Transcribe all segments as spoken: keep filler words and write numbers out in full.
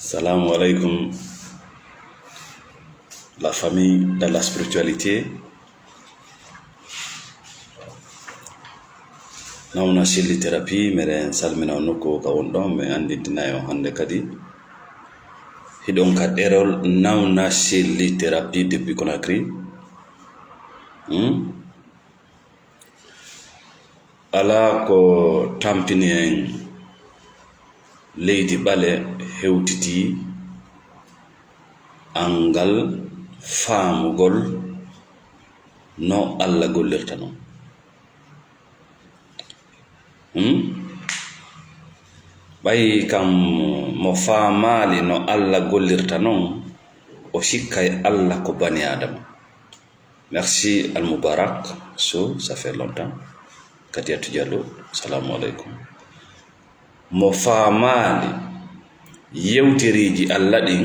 Salamu alaikum, la famille de la spiritualité. Nawna Shelly Therapy, meɗen salmina on nokku ka won ɗon, mi anndintina on hannde kadi. Hiɗon ka ɗerol Nawna Shelly Therapy depuis Conakry. Hmm? Alaa ko tampini en leydi ɓale hewtiti anngal faamugol no Alla gollirta non. Hmm? Ɓay kam mo faamaali no Alla gollirta non, o sikkay Alla ko bani Aadama. Merci Al Mubarak Sow, ça fait longtemps. Kadiatou Diallo, salamu alaikum. Mo faamaali yewtereeji Alla ɗin,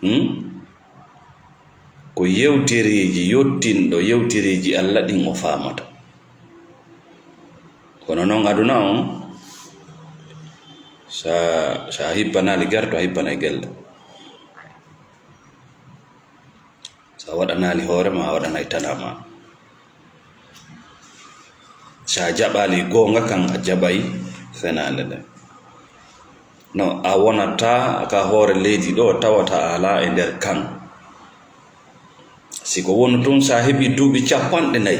hmm? Ko yewtereeji yottinɗo yewtereeji Alla ɗin o faamata. Kono non aduna on, sa, sa hibbanaali garto, a hibbanay gelle. Sa waɗanaali hoore ma, a waɗanay tana ma. Sa jaɓaali goonga kan, a jaɓay fenaande nden. No a wonata ka hoore leydi ɗo, tawata a alaa e nder kan. Si ko wonu tun, sa heɓi duuɓi capanɗe nayi,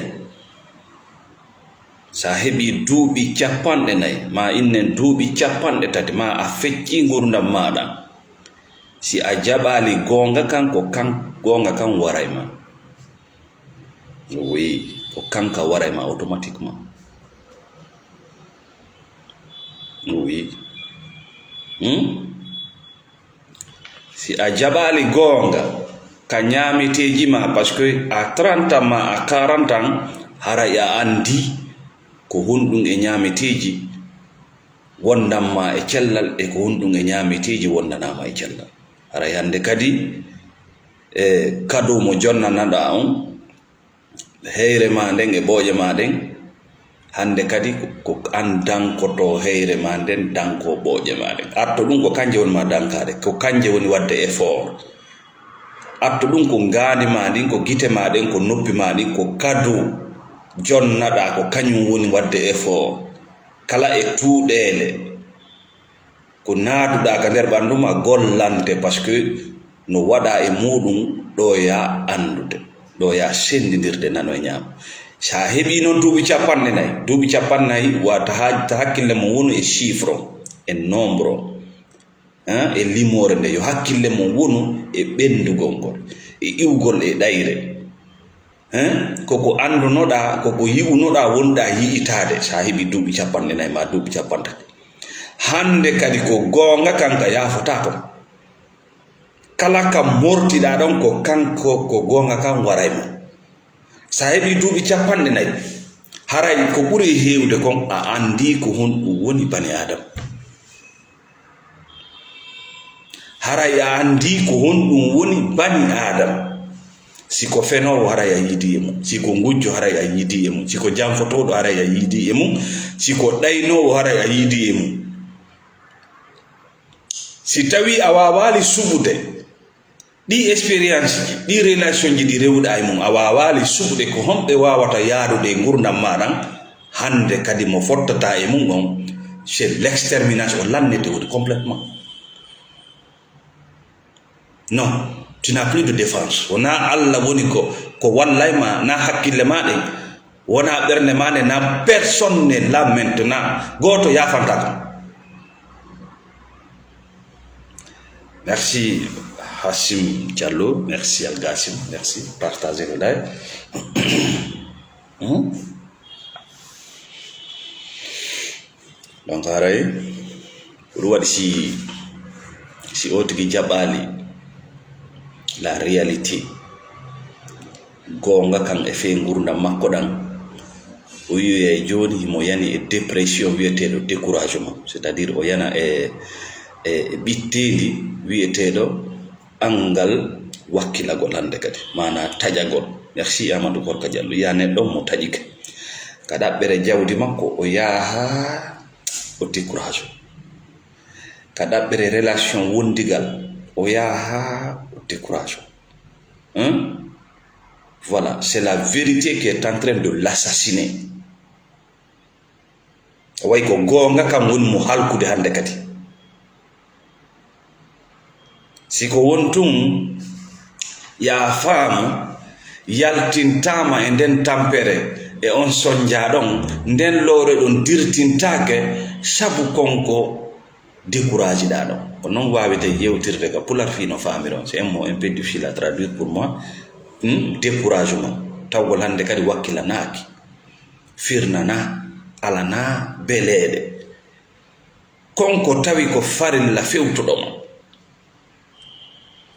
sa heɓi duuɓi capanɗe nayi, ma innen duuɓi capanɗe tati, ma a fecci ngurdam maaɗa. Si a jaɓaali goonga kan, ko kan, goonga kan waray ma. Oui, ko kanka waray ma automatiquement. Oui. Hmm? Si a jaɓaali goonga ka ñaameteeji ma, parce que à trente ans ma à quarante ans, haray a anndi ko honɗum e ñaameteeji wondan ma e cellal e ko honɗum e ñaameteeji wondanaa ma e cellal. Haray hannde kadi, e kado mo jonnanaɗaa on, heyre ma nden e ɓooƴe ma ɗen, hannde kadi ko, ko an dankoto heyre ma nden, danko ɓooƴe ma ɗen. Arto ɗum ko kanje woni ma dankaade, ko kanje woni waɗde effort. Arto ɗum ko ngaandi ma ndin, ko gite ma ɗen, ko noppi ma ɗin, ko kado jonnaɗaa, ko kañum woni waɗde effort. Kala e tuuɗeele, ko naaduɗaa ka nder ɓanndu ma gollante, parce que no waɗaa e muuɗum ɗo yaa anndude, ɗo yaa senndindirde nano e ñaamo. Sa heɓii noon duuɓi capanɗe nayi, duuɓi capanɗe nayi, wa ta ha-, ta hakkille mo wonu e chiffre o, e nombre o, hein, e limoore nde, yo hakkille mo wonu e ɓenndugol ngol, e iwgol e ɗayre. Hein? Ko ko anndunoɗaa, ko ko yi'unoɗaa, wonɗaa yi'itaade, sa heɓii duuɓi capanɗe nayi ma duuɓi capantati. Hannde kadi ko goonga kanka yaafotaako. Kala ka mortiɗaa ɗon ko kanko, ko goonga kan waray ma. Sa heɓii duuɓi capanɗe nayi, haray ko ɓuri heewde kon a anndii ko honɗum woni bani Aadama. Haray a anndii ko honɗum woni bani Aadama. Si ko fenoowo, haray a yiidii e mum. Si ko ngujjo, haray a yiidii e mum. Si ko janfotooɗo, haray a yiidii e mum. Si ko ɗaynoowo, haray a yiidii e mum. Si tawii a waawaali suɓude ɗii expérience ji, ɗii relation ji ɗi rewuɗaa e mum, a waawaali suɓude ko honɓe waawata yaadude e ngurndan maa ɗan, hannde kadi mo fottataa e mum on, c'est l'extermination, o lannete woni complètement. Non, tu n'as plus de défense. Wonaa Alla woni ko, ko wallay ma, naa hakkille maa ɗen, wonaa ɓernde maa nden, naa personne n'est là maintenant. Gooto yaafantaa kam. Merci Hassim Diallo, merci Al Gassim, merci. Partagez le live. Hmm? Donc, haray, ko ɗum waɗi si, si o tigi jaɓaali la réalité, goonga kan e fee ngurdam makko ɗan, o yi'oyay jooni himo yani e dépression wi'eteeɗo découragement, c'est-à-dire o yana e, e, e ɓitteendi wi'eteeɗo anngal wakkilagol hannde kadi, maanaa taƴagol. Merci Amadou Gorka Diallo, yaa neɗɗo mo taƴike. Ka ɗaɓɓere jawdi makko, o yaha, o décourage. ka ɗaɓɓere relation wondigal, o yaha o décourage. Hein? Voilà, c'est la vérité qui est en train de l'assassiner. Way ko goonga kam woni mo halkude hannde kadi. Si ko won tun, yaa faamu, yaltintaama e nden tampere, e on sonjaa ɗon, nden lowre ɗon dirtintaake, sabu kon ko décourage ɗaa ɗon. Ko non waawete yewtirde ka pular fii no faamiron. C'est un mot un peu difficile à traduire pour moi. Hmm? Découragement. Tawgol hannde kadi wakkilanaaki. Firnanaa, alanaa beleeɗe. Kon ko tawi ko farilla fewtuɗo mo.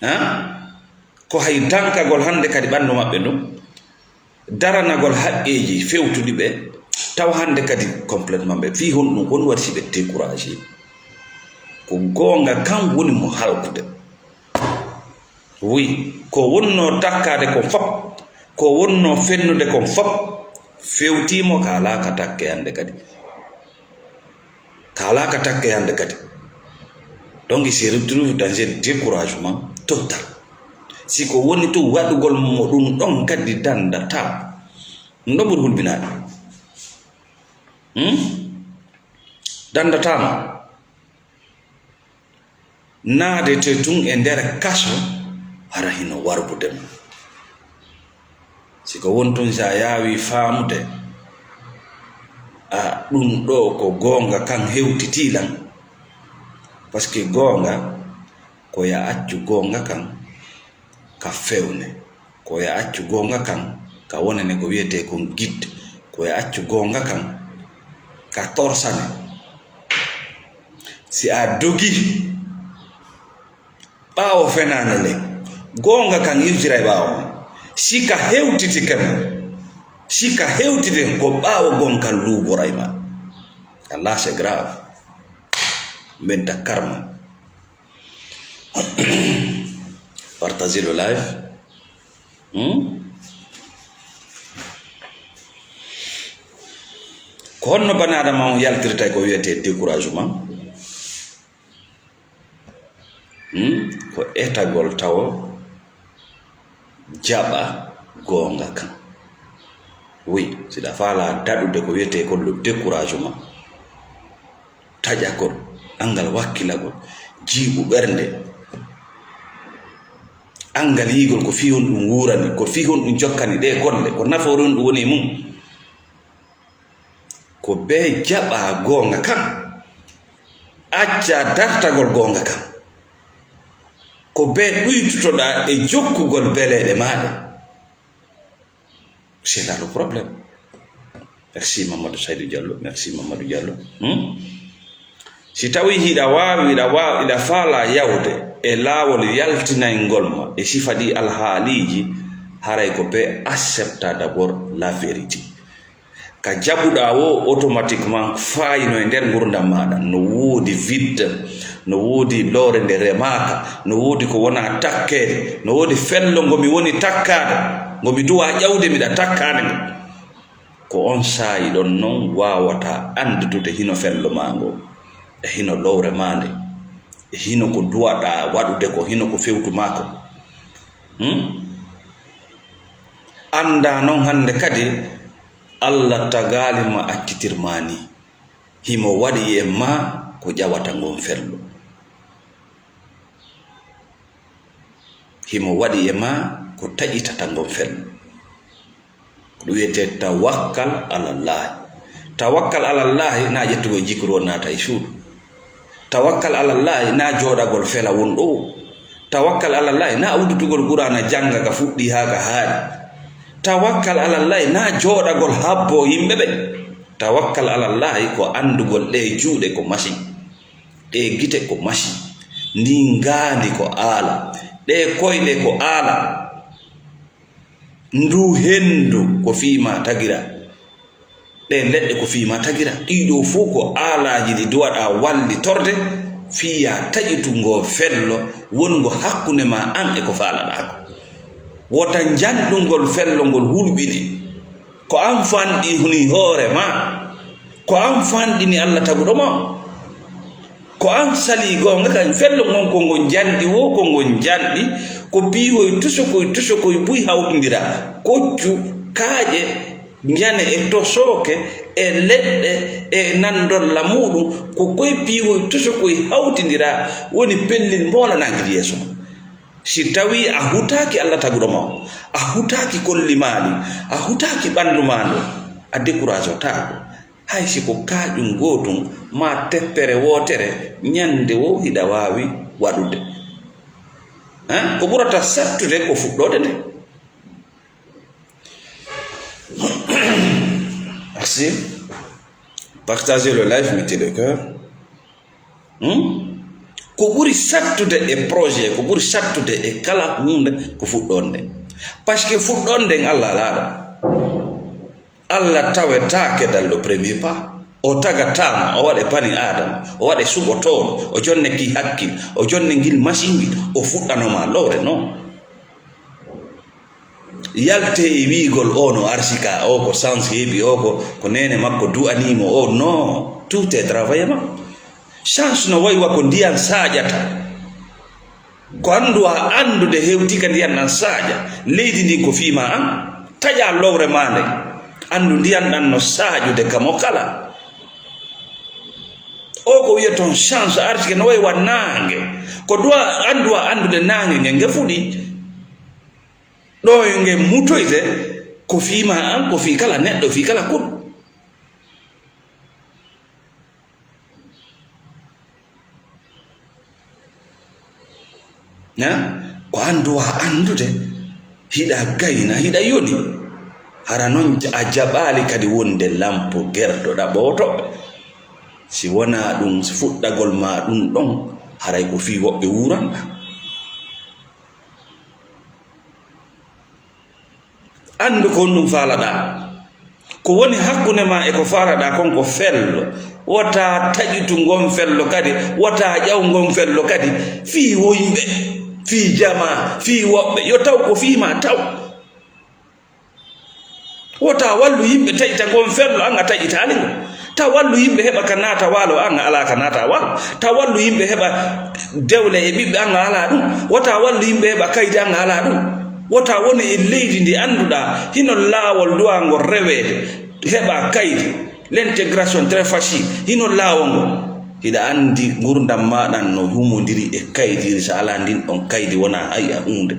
Ha? Ko hay dankagol hannde kadi ɓanndu maɓɓe ndun, daranagol haqqeeji fewtuɗi ɓe, tawa hannde kadi complètement ɓe fii honɗum, ko honɗum waɗi si ɓe découragé? Ko goonga kan woni mo halkude. Oui, ko wonnoo takkaade kon fop, ko wonnoo fennude kon fop, fewtii mo, ka alaa ka takke hannde kadi. Ka alaa ka takke hannde kadi. Donc, il se retrouve dans un découragement total. Si ko woni tun waɗugol mo ɗum ɗon kadi dandataa. Ɗum ɗon ɓuri hulɓinaade. Hmm? Dandataa mo. Naadete tun e nder kaso, hara hino warbude mo. Si ko won tun, si a yaawi faamude, a, ɗun ɗoo ko goonga kan hewtitii lan. Parce que goonga, ko ya accu goonga kan ka fewne, ko ya accu goonga kan ka wonane ko wiyetee kon guide, ko ya accu goonga kan ka torsane. Si a dogi, ɓaawo fenaande nden, goonga kan iwtiray ɓaawo mun. Si ka hewtiti kan, si ka hewtiti ko ɓaawo gon kan luuboray ma. Allah, c'est grave. Mbenta karma. Partagez le live. Hmm? Ko honno bani Adama on yaltirta e ko wiyetee découragement? Hmm? Ko etagol tawo jaɓa goonga kan. Oui, si ɗa faala daɗude ko wiyetee kon le découragement, taƴagol, anngal wakkilagol, jiiɓu ɓernde, anngal yiigol ko fii honɗum wuurani, ko fii honɗum jokkani ɗee golle, ko nafoore honɗum woni e mum. Ko bee jaɓaa goonga kan, accaa dartagol goonga kan. Ko bee ɗuytutoɗaa e jokkugol beleeɗe maaɗa. C'est là le problème. Merci Mamadou Saydou Diallo, merci Mamadou Diallo. Hmm? Si tawii hiɗa waawi, hiɗa waawi, hiɗa faalaa yawde e laawol yaltinayngol ma e sifa ɗii alhaaliiji, haray ko bee accepta d'abord la vérité. Ka jaɓuɗaa woo, automatiquement faayino e nder ngurndan maaɗa. No woodi vide, no woodi lowre nde remaaka, no woodi ko wonaa takkeede, no woodi fello ngo mi woni takkaade, ngo mi duwaa ƴawde miɗa takkaade ngo. Ko on saa'i ɗon non waawataa anndude hino fello maa ngo, e hino lowre maa nde, e hino ko duwaɗaa waɗude ko, hino ko fewtu maa ko. Hmm? Anndaa non hannde kadi, Alla tagaali ma accitir ma nii. Himo waɗi e maa ko ƴawata ngon fello. Himo waɗi e maa ko taƴitata ngon fello. Ko ɗum wiyetee tawakkal alallaahi. Tawakkal alallaahi na ƴettugol jikru o naata e suudu. Tawakkal alallaahi na jooɗagol fela won ɗo. Tawakkal alallaahi na udditugol Qur'aana jannga ka fuɗɗii haa ka haaɗi. Tawakkal alallaahi na jooɗagol habbo yimɓe ɓe. Tawakkal alallaahi ko anndugol ɗee juuɗe ko masi, ɗee gite ko masi, ndin ngaandi ko aala, ɗee koyɗe ko aala. Nduu henndu ko fii maa tagira, ɗee leɗɗe ko fii maa tagira. Ɗii ɗoo fow ko aalaaji ɗi duwaɗaa wallitorde fii yaa taƴitu ngoo fello wonngo hakkunde maa an e ko faalaɗaa ko. Wota njanɗungol fello ngol hulɓine. Ko an fanɗini hoore maa. Ko an fanɗini Alla taguɗo maa. Ko an salii goonga kan, fello ngon ko ngon njanɗi woo, ko ngon njanɗi, ko piiwoy tusokoy, tusokoy buy hawtindira, koccu, kaaƴe, njane e tosooke e leɗɗe e nandolla muuɗum, ko koy piiwoy tusokoy hawtindira woni pellel mboolanaange yeeso ma. Si tawii a hutaaki Alla taguɗo ma o, a hutaaki kolli maa ɗin, a hutaaki ɓanndu maa ndun, a décourage otaako. Hay si ko kaaƴum gootun maa teppere wootere, ñannde woo hiɗa waawi waɗude. Hein? Ko ɓurata sattude ko fuɗɗoode nde. Merci. Partagez le live, mettez le cœur. Hmm? Ko ɓuri sattude e projet, ko ɓuri sattude e kala huunde ko fuɗɗoonde. Parce que fuɗɗoonde en Alla alaa ɗo. Alla tawetaake dans le premier pas. O tagataama, o waɗe bani Aadama, o waɗe suɓotooɗo, o jonne ki hakkil, o jonne ngil machine ngil, o fuɗɗanoma lowre non. Yalte e wiigol o no arsika, o ko sens heɓi, o ko, ko neene makko du'aniimo o, non, tout est travaillement. Chance no wayi wa ko ndiyan saaƴata. Ko anndu a anndude hewti ka ndiyan ɗan saaƴa. Leydi ndin ko fii maa an. Taƴaa lowre maa nden. Anndu ndiyan ɗan no saaƴude ka mo kala. O ko wi'eton chance arsike no wayi wa naange. Ko duwa anndu a anndude naange nge nge fuɗi. Ɗo yo nge mutoyde ko fii maa an, ko fii kala neɗɗo, fii kala kun. Na? Ko an duwaa anndude, hiɗa gayna, hiɗa yoni. Hara non a jaɓaali kadi wonde lampo gerto ɗaɓɓooto. Si wonaa ɗum, si fuɗɗagol maa ɗum ɗon, haray ko fii woɓɓe wuuranɗaa. Anndu ko honɗum faalaɗaa. Ko woni hakkunde maa e ko faalaɗaa kon ko fello. Wota taƴitu ngon fello kadi, wota ƴaw ngon fello kadi. Fii woyɓe, fii jamaa, fii woɓɓe. Yo taw ko fii maa taw. Wota wallu yimɓe taƴita ngon fello, an a taƴitaali ngo. Ta wallu yimɓe heɓa ka naata waalo, an a alaa ka naata waalo. Ta wallu yimɓe heɓa dewle e ɓiɓɓe, an a alaa ɗum. Wota wallu yimɓe heɓa kaydi, an a alaa ɗum. Wota wonu e leydi ndi annduɗaa hino laawol duwaa ngol reweede, heɓa kaydi. L'intégration très facile. Hino laawol ngol. Hiɗa anndi ngurdam maa ɗan no humondiri e kaydi, si alaa ndin ɗon kaydi wonaa hay a huunde.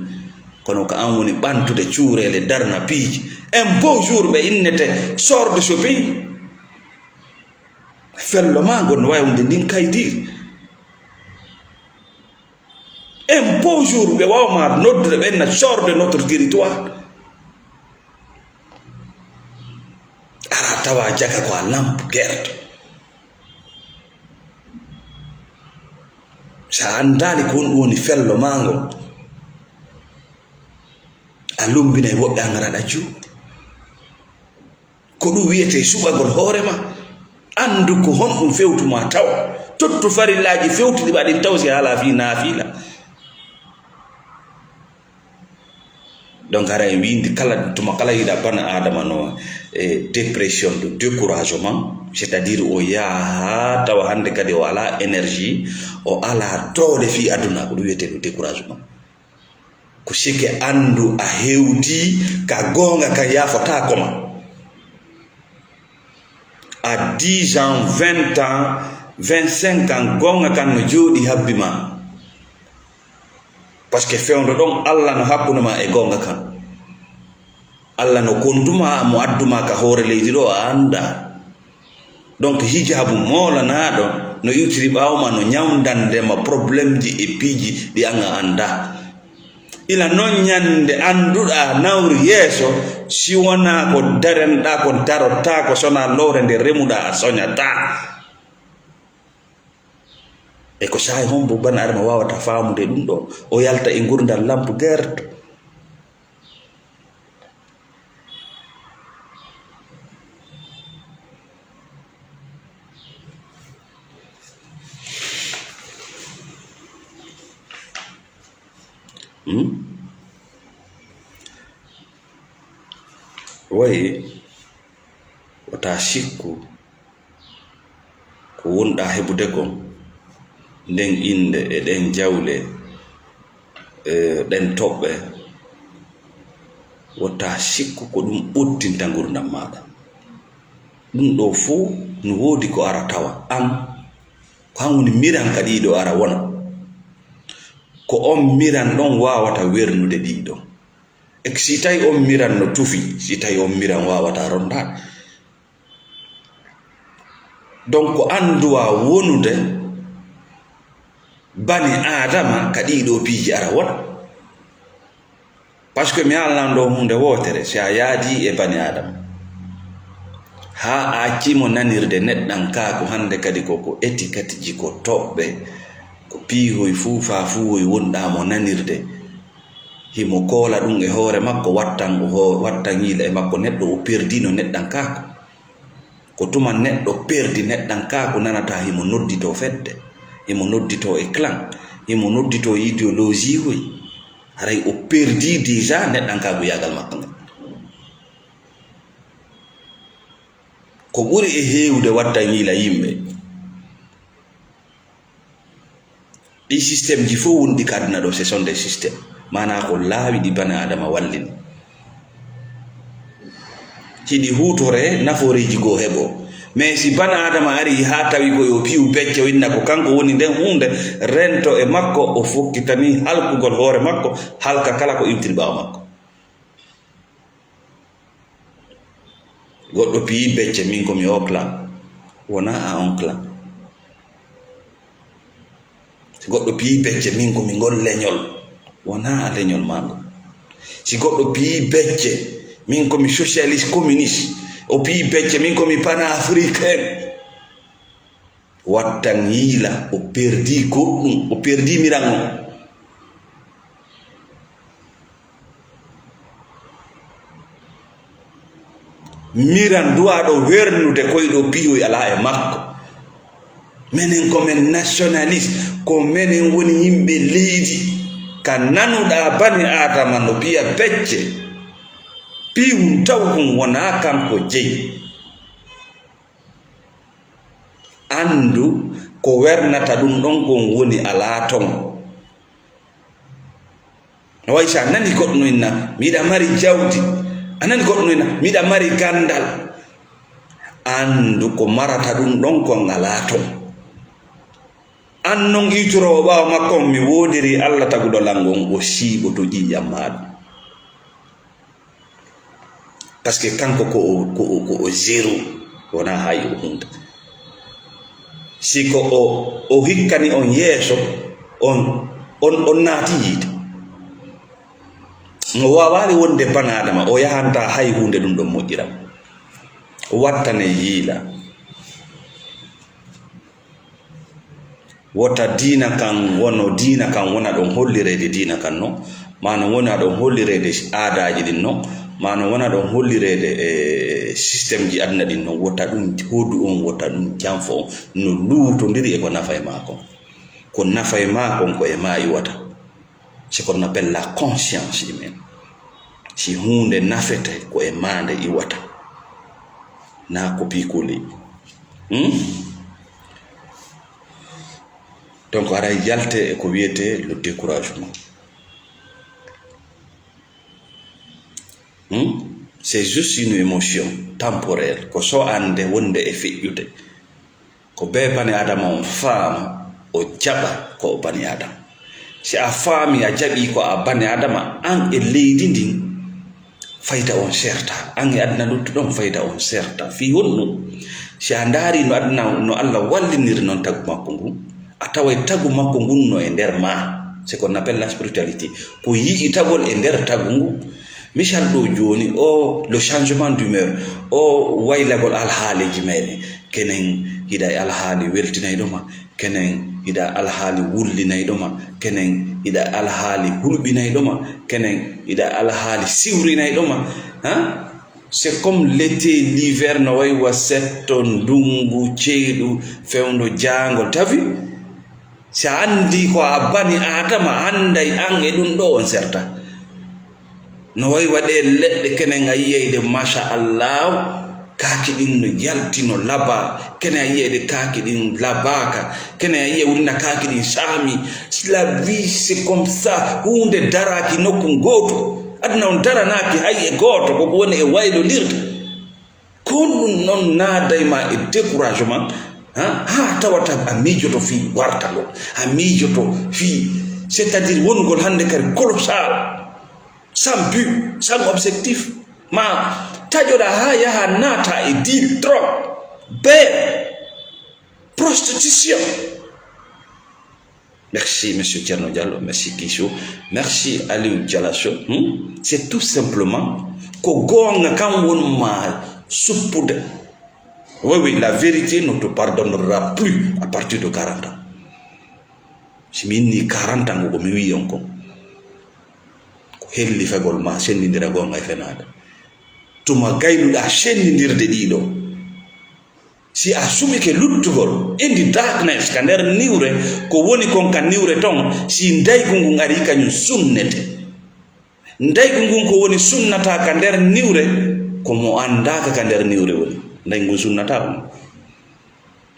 Kono ko an woni ɓantude cuureele, darna piiji. Un beau jour ɓe innete sors de ce pays. Fello maa ngon no wayi wonde ndin kaydiiri. Un beau jour ɓe wawa ma noddude ɓen na sors de notre territoire. Ara tawa jaga ko a lampe gerte. Sa anndaali ko honɗum woni fello maa ngol, a lumbinay woɓɓe an ara ɗa juuɗe. Ko ɗum wiyetee suɓagol hoore ma. Anndu ko honɗum fewtu ma taw. Tottu farillaaji fewtuɗi ma ɗin taw si haalaa fii naafila. Donc, hara en wiindi kala, tuma kala yiɗa bana Adama no, e dépression, de découragement, c'est-à-dire o yaha tawa hannde kadi o alaa énergie, o alaa doole fii aduna, ko ɗum wiyetee ko découragement. Ko sike anndu a hewti ka goonga kan yaafotaako ma. À dix ans, vingt ans, vingt-cinq ans, goonga kan no jooɗi habbi ma. Parce que fewndo ɗon, Alla no hakkunde ma e goonga kan. Alla no kondu ma, mo addu ma ka hoore leydi ɗo, a anndaa. Donc, hijaabu moolanaaɗo no iwtiri ɓaawo ma, no ñawndande ma problèmeji e piiji ɗi an a anndaa. Ila non ñande annduɗaa nawru yeeso, si wonaa ko darenɗaa, ko darottaako, so wonaa lowre nde remuɗaa a soñataa. E ko saa'i hombo bana Adama waawata faamude ɗum ɗo? O yalta e ngurdal lampe gerte. Hmm? Wayi, wota sikku ko wonɗaa heɓude kon, Nden innde e ɗen jawle, e ɗen toɓɓe, wota sikku ko ɗum ɓuttinta ngurndan maaɗa. Ɗum ɗoo fuu no woodi ko ara tawa an, ko an woni miran ka ɗiɗo ara wona. Ko on miran ɗon waawata wernude ɗiɗo. E si tawi on miran no tufi, si tawi on miran waawata rondaade. Donc, ko annduwa wonude bani Aadama ka ɗiɗo piiji ara wona. Parce que mi haalnan ɗo huunde wootere, si a yaadi e bani Aadama, haa a accimo nanirde neɗɗankaaku, hannde kadi ko, ko étiquette ji, ko toɓɓe, ko piihoy fuu, faa fuuhoy wonɗaa mo nanirde. Himo koola ɗum e hoore makko, wattan o ho-, wattan yiila e makko, neɗɗo o perdino neɗɗankaaku. Ko tuma neɗɗo perdi neɗɗankaaku nanata himo nodditoo fedde, himo nodditoo e clan, himo nodditoo e idéologie hoy. Haray o perdi déjà neɗɗankaaku yaagal makko ngal. Ko ɓuri e heewde watta yiila yimɓe. Ɗi système ji fof wonɗi ka aduna ɗo, ce sont des systèmes. Maanaa ko laawi ɗi bana Adama wallini. Hiɗi huutore nafooreeji goo heɓoo. Mais si bana Adama ari haa tawi ko yo piyu becce o inna ko kanko woni nden huunde, rento e makko, o fokkitanii halkugol hoore makko, halka kala ko iwtiri ɓaawo makko. Goɗɗo piyi becce, min ko mi o clan. Wonaa a on clan. Si goɗɗo piyi becce, min ko mi ngol leñol. Wonaa a leñol maa ngol. Si goɗɗo piyi becce, min ko mi socialiste communiste. O piyi becce, min ko mi panafricain. Wattan yiila, o perdi goɗɗum, o perdi miran on. Miran duwaaɗo wernude koyɗo piyoy alaa e makko. Menen ko men nationaliste, ko menen woni yimɓe leydi. Ka nanuɗaa bani Aadama no piya becce, piyun taw ɗum wonaa kanko jeyi. Anndu ko wernata ɗum ɗon kon woni alaa ton. No wayi si a nani goɗɗo no inna, "Miɗa mari jawdi." A nani goɗɗo no inna, "Miɗa mari ganndal." Anndu ko marata ɗum ɗon kon alaa ton. An non iwtoroowo ɓaawo makko on, mi woodiri Alla taguɗo lan ngon, o siiɓoto ƴiiƴam maaɗa. Parce que kanko ko o, ko o, ko o zéro, wonaa hay o huunde. Si ko o, o hikkani on yeeso, on, on, on naati yiite. Mo waawaali wonde bana Adama, o yahantaa hay huunde ɗum ɗon moƴƴiram. Wattane yiila. Wota diina kan wono, diina kan wona ɗon hollireede diina kan non, maa no wona ɗon hollireede aadaaji ɗin non, maa no wona ɗon hollireede, e, système ji aduna ɗin non. Wota ɗum hodu on, wota ɗum janfo on, no luutondiri e ko nafa e maa kon. Ko nafa e maa kon ko e maa iwata. C'est qu'on appelle la conscience humaine. Si huunde nafete, ko e maa nde iwata, naa ko piikuli. Hmm? Donc, aray yalte e ko wiyetee le découragement. Hmm? C'est juste une émotion temporaire. Ko so annde wonde e feƴƴude. Ko bee bani Adama on faama, o jaɓa ko o bani Adama. Si a faami, a jaɓi ko a bani Adama, an e leydi ndin, fayda on serta. An e aduna luttuɗon, fayda on serta. Fii honɗum? Si a ndaari no aduna, no Alla walliniri non tagu makko ngun, a taway tagu makko ngun no e nder maa. C'est qu'on appelle la spiritualité. Ko yi'itagol e nder tagu ngun. Misal ɗo jooni, o le changement d'humeur, o waylagol alhaaliiji meɗen. Kenen hiɗa e alhaali weltinayɗo ma, kenen hiɗa alhaali wullinayɗo ma, kenen hiɗa alhaali hulɓinayɗo ma, kenen hiɗa alhaali siwrinayɗo ma. Ha? C'est comme l'été, l'hiver, no wayi wa setto, ndungu, ceyɗu, fewndo, jaangol. Tawi? Si a anndi ko a bani Aadama, annday an e ɗum ɗo on serta. No wayi wa ɗee leɗɗe kenen a yiyay ɗe, masha Allah, Kaaki ɗin no yalti, no labaa. Kene a yi'ay ɗe kaaki ɗin labaaka. Kene a yi'ay woni na kaaki ɗin saami. La vie, c'est comme ça. Huunde daraaki nokku gooto. Aduna on daranaaki hay e gooto. Ko ko woni e waylondirde. Ko honɗum non naaday ma e découragement, ha? Haa tawata a miijoto fii wartagol. A miijoto fii, c'est-à-dire wonugol hannde kadi colossal. Sans but, sans objectif. Ma taƴoɗaa haa yaha naata e deal, drogue, beer, prostitution. Merci, Monsieur Thierno Diallo. Merci, Kiso. Merci, Aliou Dialasso. Hmm? C'est tout simplement ko goonga kan won ma suppude. Oui, oui, la vérité ne te pardonnera plus à partir de quarante ans. Si mi inni quarante ans, ko mi wi'i on kon. Ko hellifagol ma senndindira goonga e fenaande. Tuma gaynuɗaa senndindirde ɗiɗo. Si a suɓike luttugol, in the darkness, ka nder niwre, ko woni kon ka niwre ton, si ndaygu ngun ari, kañum sunnete. Ndaygu ngun ko woni sunnata ka nder niwre, ko mo anndaaka ka nder niwre woni. Ndaygu ngun sunnata on.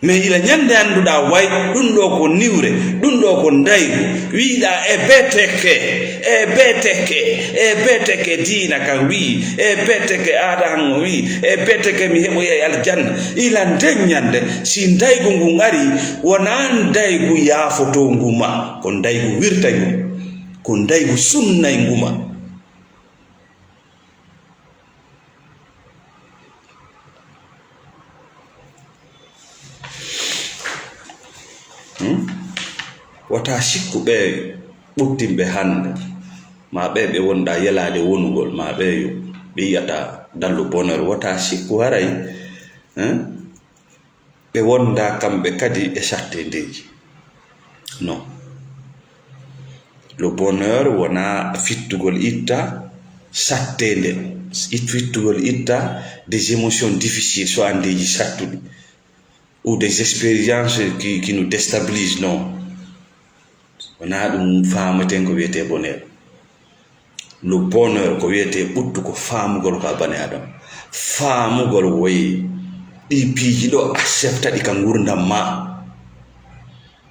Mais ila ñande annduɗaa way, ɗum ɗo ko niwre, ɗum ɗo ko ndaygu, wiɗaa e beteke, e beteke, e beteke diina kan wi'i, e beteke aada han o wi'i, e beteke mi heɓoyay aljanna. Ila nden ñande, si ndaygu ngun ari, wonaa ndaygu yaafotoongu ma, ko ndaygu wirtayngu, ko ndaygu sunnayngu ma. Hmm? Wota sikku ɓe ɓuttinɓe hannde, ma ɓe ɓe wonɗaa yelaade wonugol, ma ɓe yo ɓe yi'ata dans le bonheur. Wota sikku haray, hein? Ɓe wonda kamɓe kadi e sattendeeji. Non. Le bonheur wonaa fittugol itta sattende, it-, fittugol itta des émotions difficiles, so anndeeji sattuɗi, ou des expériences qui, qui nous déstabilisent, non. Wonaa ɗum faameten ko wiyetee bonheur. Le bonheur ko wiyetee ɓuttu ko faamugol ka bani Adama. Faamugol woyi ɗi piiji ɗo accepta ɗi ka ngurdam ma.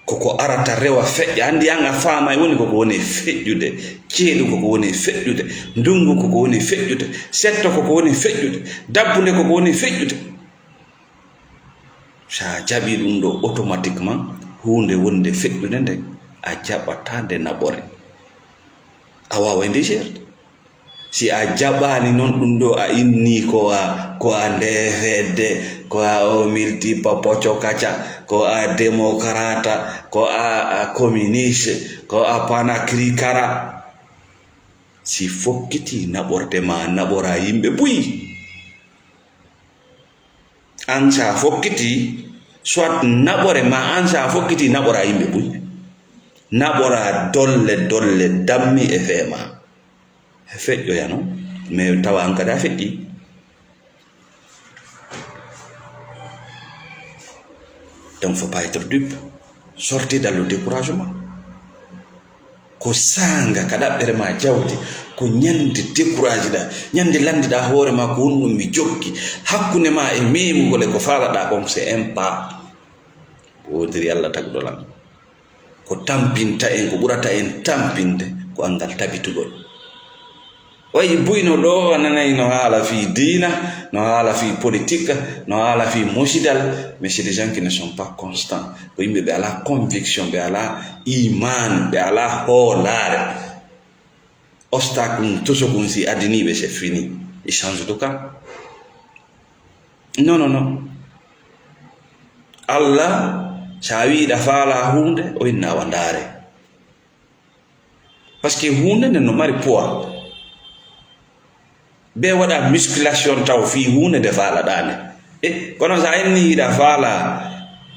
Ko ko arata rewa feƴƴa. Anndi an a faamay woni ko ko woni e feƴƴude. Ceeɗu ko ko woni e feƴƴude. Ndunngu ko ko woni e feƴƴude. Setto ko ko woni e feƴƴude. Dabbude ko ko woni e feƴƴude. So a jaɓii ɗum ɗo, automatiquement, huunde wonde feƴƴude nde, a jaɓataa nde naɓore. A waaway nde seerde. Si a jaɓaani noon ɗum ɗo, a innii ko a, ko a ndefedde, ko a o miltipapoco kaca, ko a démocrate, ko a, a communiste, ko a panakrikara. Si fokkitii naɓorde ma, naɓora yimɓe buy. An sa fokkiti, soit naɓore ma an sa fokkiti, naɓora yimɓe buy. Naɓora dolle, dolle dammi e fee ma. E feƴƴoyano, mais tawa an kadi a feƴƴi. Donc, faut pas être dupe. Sortez dans le découragement. Ko saanga ka ɗaɓɓere ma jawdi, ko ñande découragé ɗa, ñande lanndiɗa hoore ma ko honɗum mi jokki, hakkunde ma e memugol e ko faalaɗa kon, c'est un pas. Woodiri Allah tagɗo lan. Ko tampinta en, ko ɓurata en tampinde, ko anngal tabitugol. Wayi buyno ɗo, a nanay no haala fii diina, no haala fii politique, no haala fii musidal, mais c'est des gens qui ne sont pas constants. Ko yimɓe ɓe alaa conviction, ɓe alaa iman, ɓe alaa hoolaare. Obstacle, toso kun si adiniiɓe, c'est fini. Ils changent de camp. Non, non, non. Allah, sa wi'i ɗa faala huunde, o inna awa ndaare. Parce que huunde nden no mari poids. Be waɗa musculation taw fii huunde nde faalaɗaa nde. E, kono sa inni hiɗa faala,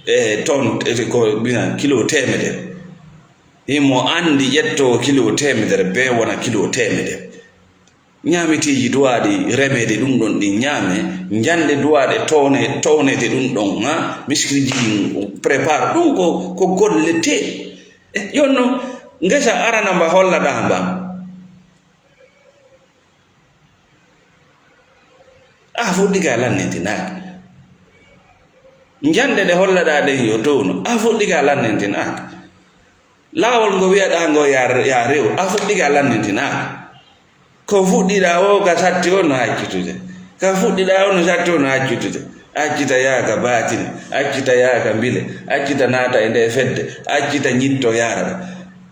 e, ton, e, ko, mbiyan, kilo teemedere. Himo anndi ƴetto kilo teemedere, be wona kilo teemedere. Ñaameteeji duwaaɗi remeede ɗum ɗon ɗin ñaame, njande duwaaɗe towne-, towneede ɗum ɗon, ha, miskilji ɗin prépare. Ɗum ko, ko golle te. E, yonno, ngesa arana mba hollaɗaa mba. A fuɗɗike a lannintinaaki. Njande ɗe hollaɗaa ɗen yo towno, a fuɗɗike a lannintinaaki. Laawol ngo wi'aɗaa ngo ya, ya rew, a fuɗɗike a lannintinaaki. Ko fuɗɗiɗaa o ka satti o no accitude. Ka fuɗɗiɗaa o no satti o no accitude. Accita yaa ka baatini, accita yaa ka mbile, accita naata e nde fedde, accita ñitto yaara.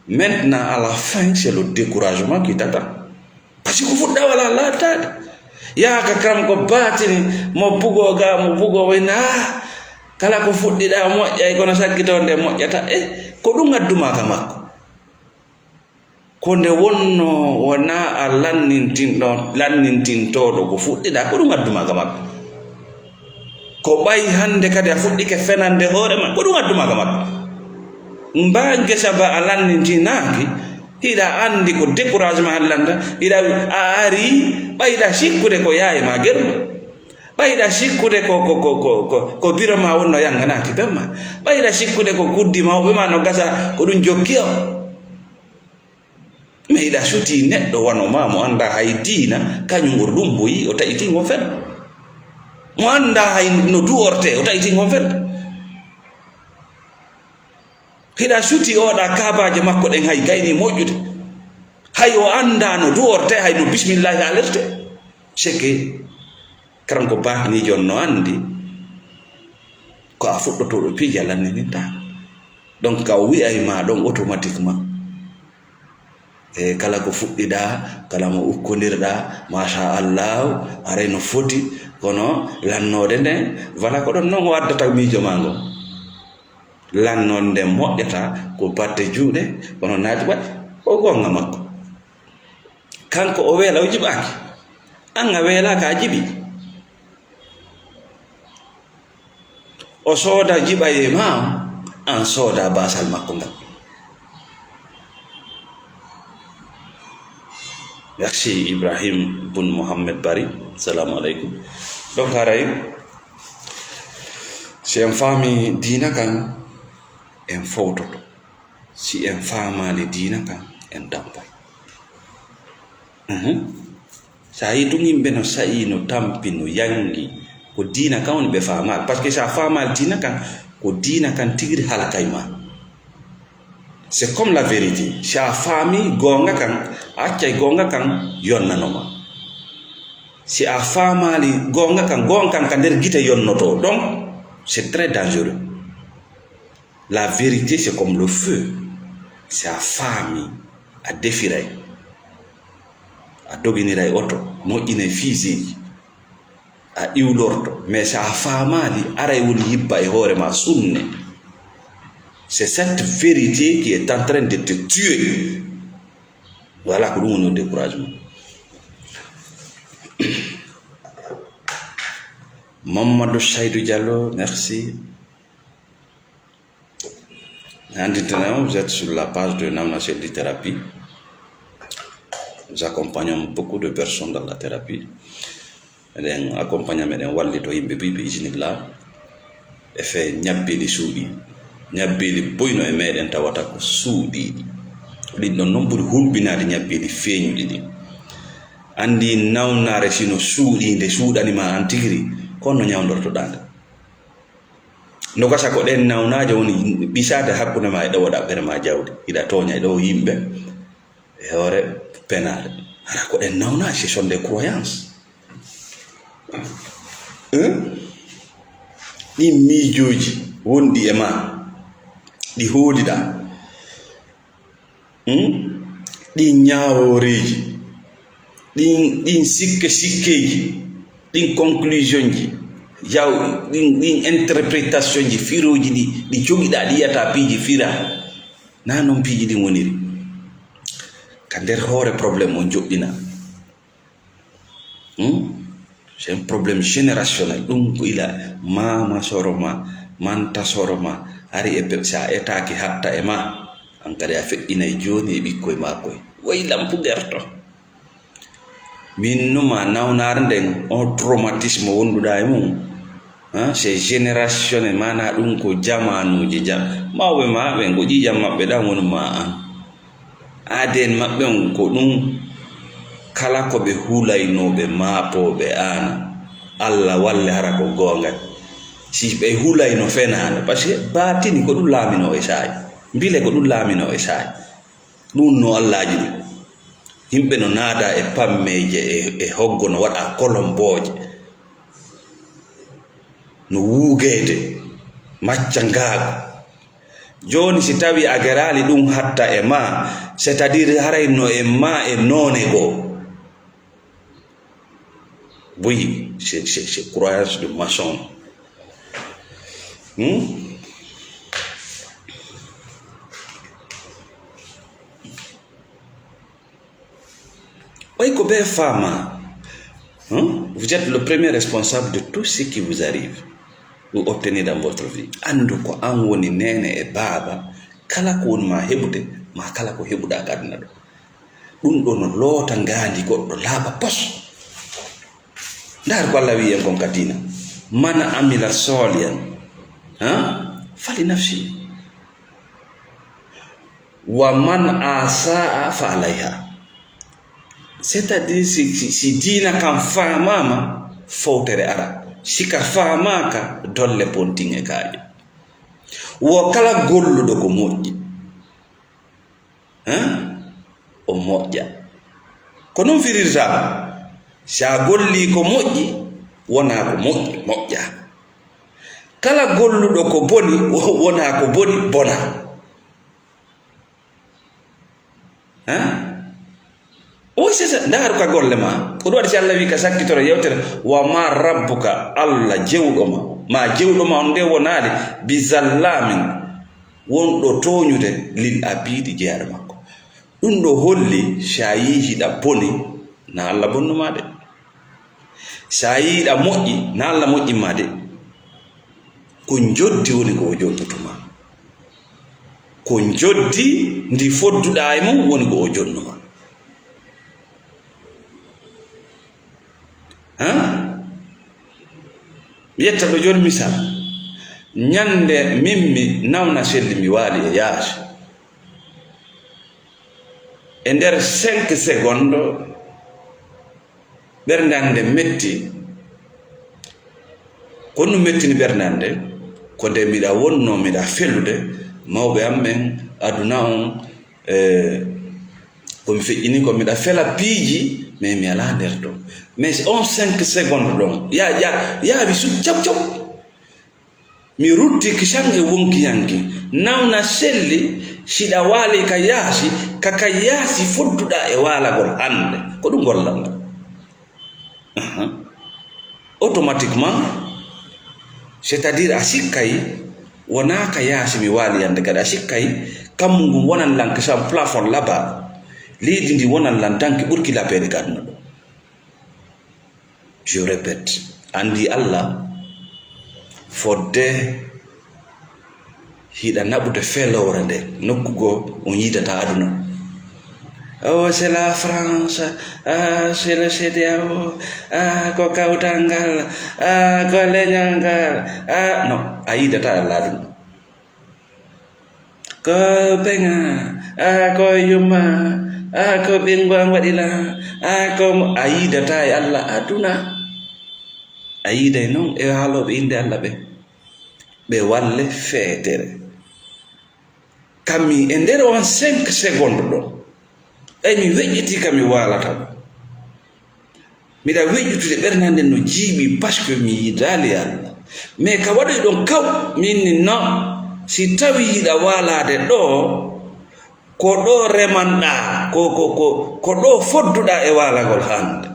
Maintenant, à la fin, c'est le découragement qui t'attend. Parce que ko fuɗɗaa wala laattaade. Yaa ka kanko baatini, mo bugoo ga, mo bugoo wayna, ah, kala ko fuɗɗiɗaa moƴƴay, kono saggito nde moƴƴata. Eh, ko ɗum addumaa ka makko. Ko nde wonnoo wonaa a lannintinɗo, lannintintooɗo ko fuɗɗiɗaa, ko ɗum addumaa ka makko. Ko ɓay hannde kadi a fuɗɗike fenande hoore ma, ko ɗum addumaa ka makko. Mbaa ngesa ba a lannintinaaki, hiɗa anndi ko découragement a lannda, hiɗa a ari, ɓay hiɗa sikkude ko yaye ma germa. Ɓay hiɗa sikkude ko, ko, ko, ko, ko, ko biro ma wonno yannganaaki bemma. Ɓay hiɗa sikkude ko kuddi mawɓe ma no gasa ko ɗum jokki o. Mais hiɗa suti neɗɗo wano ma mo anndaa hay diina, kañum o lumboyi, o taƴiti ngon fel. Mo anndaa hay no du'ortee, o taƴiti ngon fel. Hiɗa suti oɗa kaabaaje makko ɗen hay gayni moƴƴude. Hay o anndaa no du'ortee, hay no bismillahi alerte. C'est que kanko baatiniijo on no anndi ko a fuɗɗotooɗo piiji a lanninintaa. Donc ka o wi'ay ma ɗon automatiquement. E kala ko fuɗɗiɗaa, kala mo ukkondirɗaa, machallahu, aray no foti, kono lannoode nden, voilà ko ɗon non o addata miijo maa ngon. Lannoode nden moƴƴata ko batte juuɗe, kono naati waɗi, ko goonga makko. Kanko o weela, o jiɓaaki. An a weelaaka, a jiɓi. O sooda jiɓaye ma, an sooda baasal makko ngal. Merci Ibrahim Bun Mohammed Bari. Salamu aleykum. Donc haray, si en faami diina kan, en fowtoto. Si en faamaali diina kan, en tampay. Mhm. So a yii tun yimɓe no sa'ii, no tampi, no yangi, ko diina kan woni ɓe faamaali. Parce que si a faamaali diina kan, ko diina kan tigiri halkay ma. C'est comme la vérité. Si a faami goonga kan, a accay goonga kan yonnano ma. Si a faamaali goonga kan, goonga kan ka nder gite yonnoto. Donc, c'est très dangereux. La vérité, c'est comme le feu. Si a faami, a defiray, a doginiray oto, moƴƴinay fiiseeji, a iwlorto. Mais si a faamaali, aray woni yibba e hoore ma sunne. C'est cette vérité qui est en train de te tuer. Voilà ko ɗum woni o découragement. Mamadou Saïdou Diallo, merci. Andintena, vous êtes sur la page de Namna Selli Thérapie. Nous accompagnons beaucoup de personnes dans la thérapie. Eɗen accompagna, meɗen wallito yimɓe ɓiɓɓe isinilla e fee ñabbeeli suuɗi. Ñabbeeli boyno e meɗen tawata ko suuɗiiɗi. Ɗin ɗon non ɓuri hulɓinaade ñabbeeli feeñuɗi ɗin. Anndi nawnaare sino suuɗiinde suuɗani ma an tigiri, ko honno ñawndortoɗaa nde? No gasa ko ɗen nawnaaje woni ɓisaade hakkunde ma e ɗo ɗaɓɓere ma jawdi. Hiɗa tooña e ɗo yimɓe e hoore penaale. Hara ko ɗen nawnaaje, ce sont des croyances. Hein? Ɗin miijooji wonɗi e ma, ɗi hooliɗaa. Hmm? Ɗin ñaawooreeji, ɗin, ɗin sikke sikkeeji, ɗin conclusionji, yaw, ɗin, ɗin interpretationji, firooji ɗi, ɗi jogiɗaa, ɗi yiyata piiji fira. Naa non piiji ɗin woniri. Ka nder hoore problème on joɗɗina. Hmm? C'est un problème générationnel. Ɗum ko ila maama soro ma, manta soro ma, ari e pe-, sa etaaki hatta e ma, an kadi a feƴƴinay jooni e ɓikkoy maa koy. Woy lampu gerto. Min numa nawnaare nden, on traumatisme wonduɗaa e mum. Hein, c'est générationnel, maanaa ɗum ko jamaanuuji jam. Mawɓe maa ɓen ko ƴiiƴam maɓɓe ɗan woni maa an. A D N maɓɓe on ko ɗum, kala ko ɓe huulaynoo ɓe maapoo ɓe aana. Allah walle hara ko goonga. Si ɓe hulayno fenaande, parce que baatini ko ɗum laaminoo e saa'i. Mbile ko ɗum laaminoo e saa'i. Ɗum no Allaaji ɗum. Yimɓe no naada e pammeeje, e, e hoggo no waɗa kolombooje. No wuugeede, maccangaagu. Jooni si tawi a geraali ɗum hatta e ma, c'est-à-dire haray no e ma e noone goo. Oui, c'est, c'est, c'est croyance de maçon. Hmm? Oy ko ɓe faama. Hmm? Vous êtes le premier responsable de tout ce qui vous arrive ou obtenir dans votre vie. Anndu ko an woni neene e baaba, kala ko woni ma heɓude, ma kala ko heɓuɗa ka aduna ɗo. Ɗum ɗo no loota ngaandi goɗɗo laaɓa pos. Ndaar ko Allah wi'i en kon ka diina. "Man amila solihan, ha? Fali nafsi. Wa man asaa fa alayha." C'est-à-dire, si, si, si diina kan faamaama, fowtere ara. Si ka faamaaka, dolle pontiŋe kaaƴe. Wo kala golluɗo ko moƴƴi. Hein? O moƴƴa. Ko non firirta. Si a gollii ko moƴƴi, wonaa ko moƴƴi, moƴƴa. Kala golluɗo ko boni, wo-, wonaa ko boni, bona. Hein? O c'est ça, ndaaru ka golle ma. Ko ɗum waɗi si Allah wi ka sakkitoro yewtere, "Wa ma rabbuka", Allah jewɗo ma. Ma jewɗo ma on nde wonaali, "bi zallamin", wonɗo tooñude, "lil abidi", jeyaɗo makko. Ɗum ɗo holli, si a yii hiɗa boni, na Allah bonnu ma de. Si a yii hiɗa moƴƴi, na Allah moƴƴin ma de. Ko njoddi woni ko o jonnutuma. Ko njoddi ndi fodduɗaa e mum woni ko o jonnuma. Han? Mi yetta ɗo jooni misal. Ñande min mi nawna selli mi waali e yaasi. E nder cinq secondes, ɓernde an nde metti. Ko ɗum mettini ɓernde an nde, ko nde miɗa wonnoo, miɗa felude mawɓe am ɓen, aduna on, eh, ko mi feƴƴini ko miɗa fela piiji, mais mi alaa nder ɗon. Mais on cinq secondes ɗon, ya, ya, yaawi sut caw caw. Mi rutti kisan e wonkiyanke, nawna selli, siɗa waali ka yaasi, ka ka yaasi fodduɗaa e waalagol hannde. Ko ɗum gollal ngal. Ahan. Automatiquement, c'est-à-dire a sikkay, wonaa ka yaasi mi waali yande kadi, a sikkay, kammu ngun wonan lan kisan plafond laba, leydi ndi wonan lan danki ɓurki labeede ka aduna ɗo. Je répète, anndi Allah fodde hiɗa naɓude felowre nde nokku goo on yiidata aduna. Oh, c'est la France, ah, c'est le C D A O, ah, ko kawtal ngal, ah, ko leñol ngal, ah, non, a yiidata Allah aduna. Ko peŋa, a ko yumma, a ko ɓinngu am waɗi la, a ko mo, a yiidataa e Alla aduna. A yiiday noon e haalooɓe innde Alla ɓe, ɓe walle feetere. Kammi e nder on cinq secondes ɗo, ɓay mi weƴƴitii ka mi waalata ɗo. Miɗa weƴƴutude ɓernde an nden no jiiɓi, parce que mi yidaali Alla. Mais ka waɗoyi ɗon kaw, mi inni non, si tawii hiɗa waalaade ɗoo, ko ɗoo remanɗaa, ko, ko, ko, ko ɗoo fodduɗaa e waalagol hannde.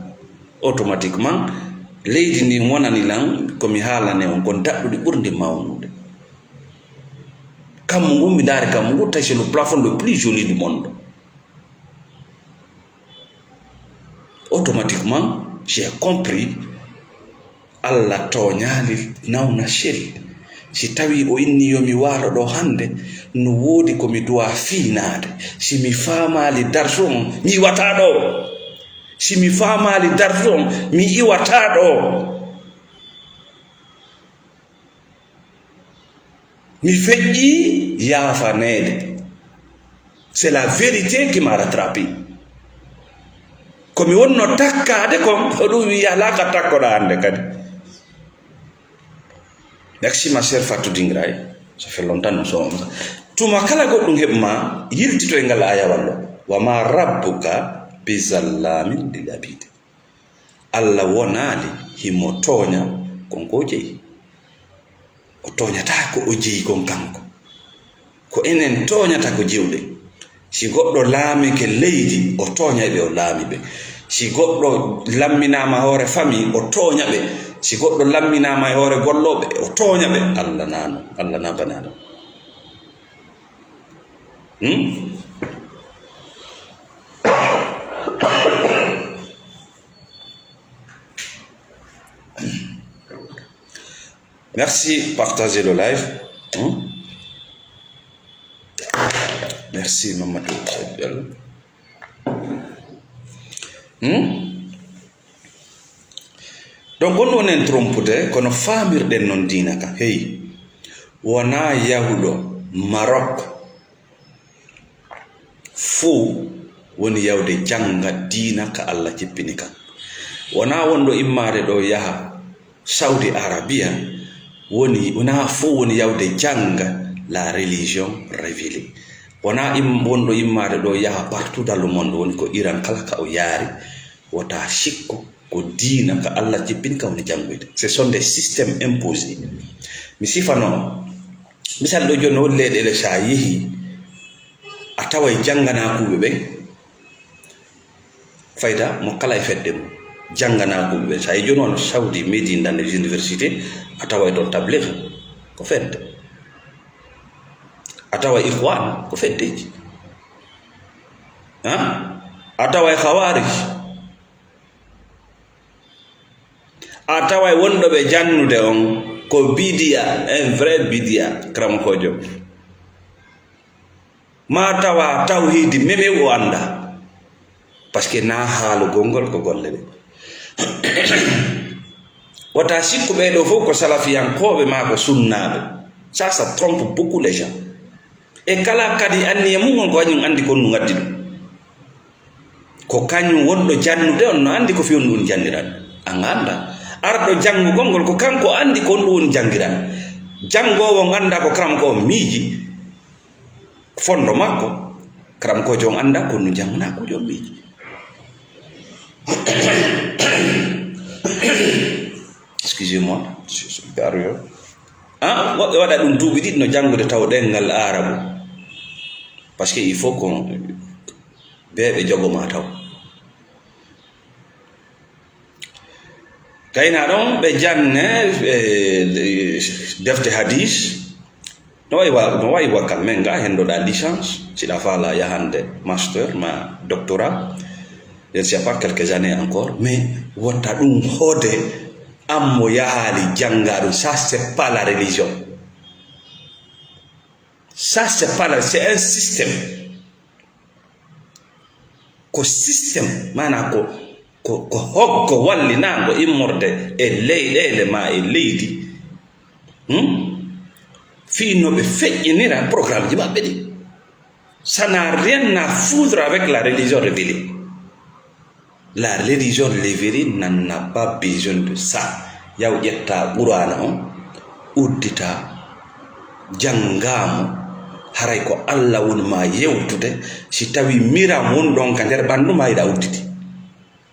Automatiquement, leydi ndin wonani lan ko mi haalane on kon daɗɗuɗi ɓurndi mawnude. Kammu ngun, mi ndaari kammu ngun, tawi c'est le plafond le plus joli du monde. Automatiquement, j'ai compris, Alla tooñaali nawna sel. Si tawii o inni yo mi waalo ɗoo hannde, no woodi ko mi duwaa fiinaade. Si mi faamaali darsu on, mi iwataa ɗoo. Si mi faamaali darsu on, mi iwataa ɗoo. Mi feƴƴii yaafaneede. C'est la vérité qui m'a rattrapé. Ko mi wonno takkaade kon, ko ɗum wi'i alaa ka takkoɗaa hannde kadi. Merci, ma sœur Fatou Dingray. Ça fait longtemps nous sommes. Tuma kala goɗɗum heɓ ma, yiltito e ngal ayawal ɗo. Wa ma rabbuka bi zallamin lil abid. Allah wonaali himo tooña kon ko o jeyi. O tooñataa ko o jeyi kon kanko. Ko enen tooñata ko jewɗe. Si goɗɗo laamike leydi, o tooñay ɓe o laami ɓe. Si goɗɗo lamminaama hoore famille, o tooña ɓe. Si goɗɗo lamminaama e hoore gollooɓe, o tooña ɓe. Allah naa non, Allah naa banaa non. Hmm? Merci, partagez le live. Hmm? Merci, Mamadou Diallo. Hmm? Donc, on ɗon en trompude, kono faamirɗen noon diina ka. Hey, wonaa yahuɗo Maroc fow woni yawde jannga diina ka Allah jippini kan. Wonaa wonɗo immaade ɗo yaha Saudi Arabia woni, wonaa fow woni yawde jannga la religion révélée. Wonaa im-, wonɗo immaade ɗo yaha partout dans le monde, woni ko Iran kala ka o yaari, wota sikku ko diina ka Allah jippini ka woni janngoyde. Ce sont des systèmes imposés. Mi sifa noon. Misal ɗo jooni, won leyɗeele so a yehi, a taway jannganaa kuuɓe ɓen. Fayda mo kala e fedde mum. Jannganaa kuuɓe ɓen. So a yehi jooni wano Saudi, Médine, dans les universités, a taway ɗon tabligh, ko fedde. A taway ikhwan, ko feddeeji. Ha? A taway khawarij. A taway wonɗo ɓe jannude on ko bidiya, un vrai bidiya, karamokoojo. Ma tawa tawhiidi memew o annda. Parce que na haalugol ngol ko golle ɓe. Wota sikku ɓee ɗoo fof ko salafiyankooɓe maa ko sunnaaɓe. Ça, ça trompe beaucoup les gens. E kala kadi anniya mum on ko kañum anndi ko honɗum addi ɗum. Ko kañum wonɗo jannude on no anndi ko fii honɗum woni janngiral. A annda. Arɗo janngugol ngol ko kanko anndi ko honɗum woni janngiral. Janngoowo on annda ko karamoko on miiji. Fondo makko, karamokoojo on annda ko honɗum jannganaa ko on miiji. Excusez-moi, je suis garé. Ah, woɓɓe waɗa ɗum duuɓi ɗiɗi no janngude taw ɗemngal Aarabu. Parce que il faut qu'on, ɓe ɓe jogo ma taw. Kayna ɗon ɓe janne, eh, defte hadis. No wayi wa-, no wayi wa quand même, nga hendoɗa licence, siɗa faala yahande master ma doctorat, je ne sais pas quelques années encore, mais wota ɗum hoode an mo yahaali jannga ɗum, ça c'est pas la religion. Ça c'est pas la, c'est un système. Ko système, maanaa ko, ko, ko hoggo wallinaango immorde e leyɗeele maa e leydi, hmm? Fii no ɓe feƴƴinira programmeji maɓɓe ɗi. Ça n'a rien à foutre avec la religion révélée. La religion révélée n'en a pas besoin de ça. Yaw ƴetta Qur'aana on, uddita, janngaa mo, haray ko Alla woni ma yewtude, si tawi miram woni ɗon ka nder ɓanndu ma, hiɗa udditi.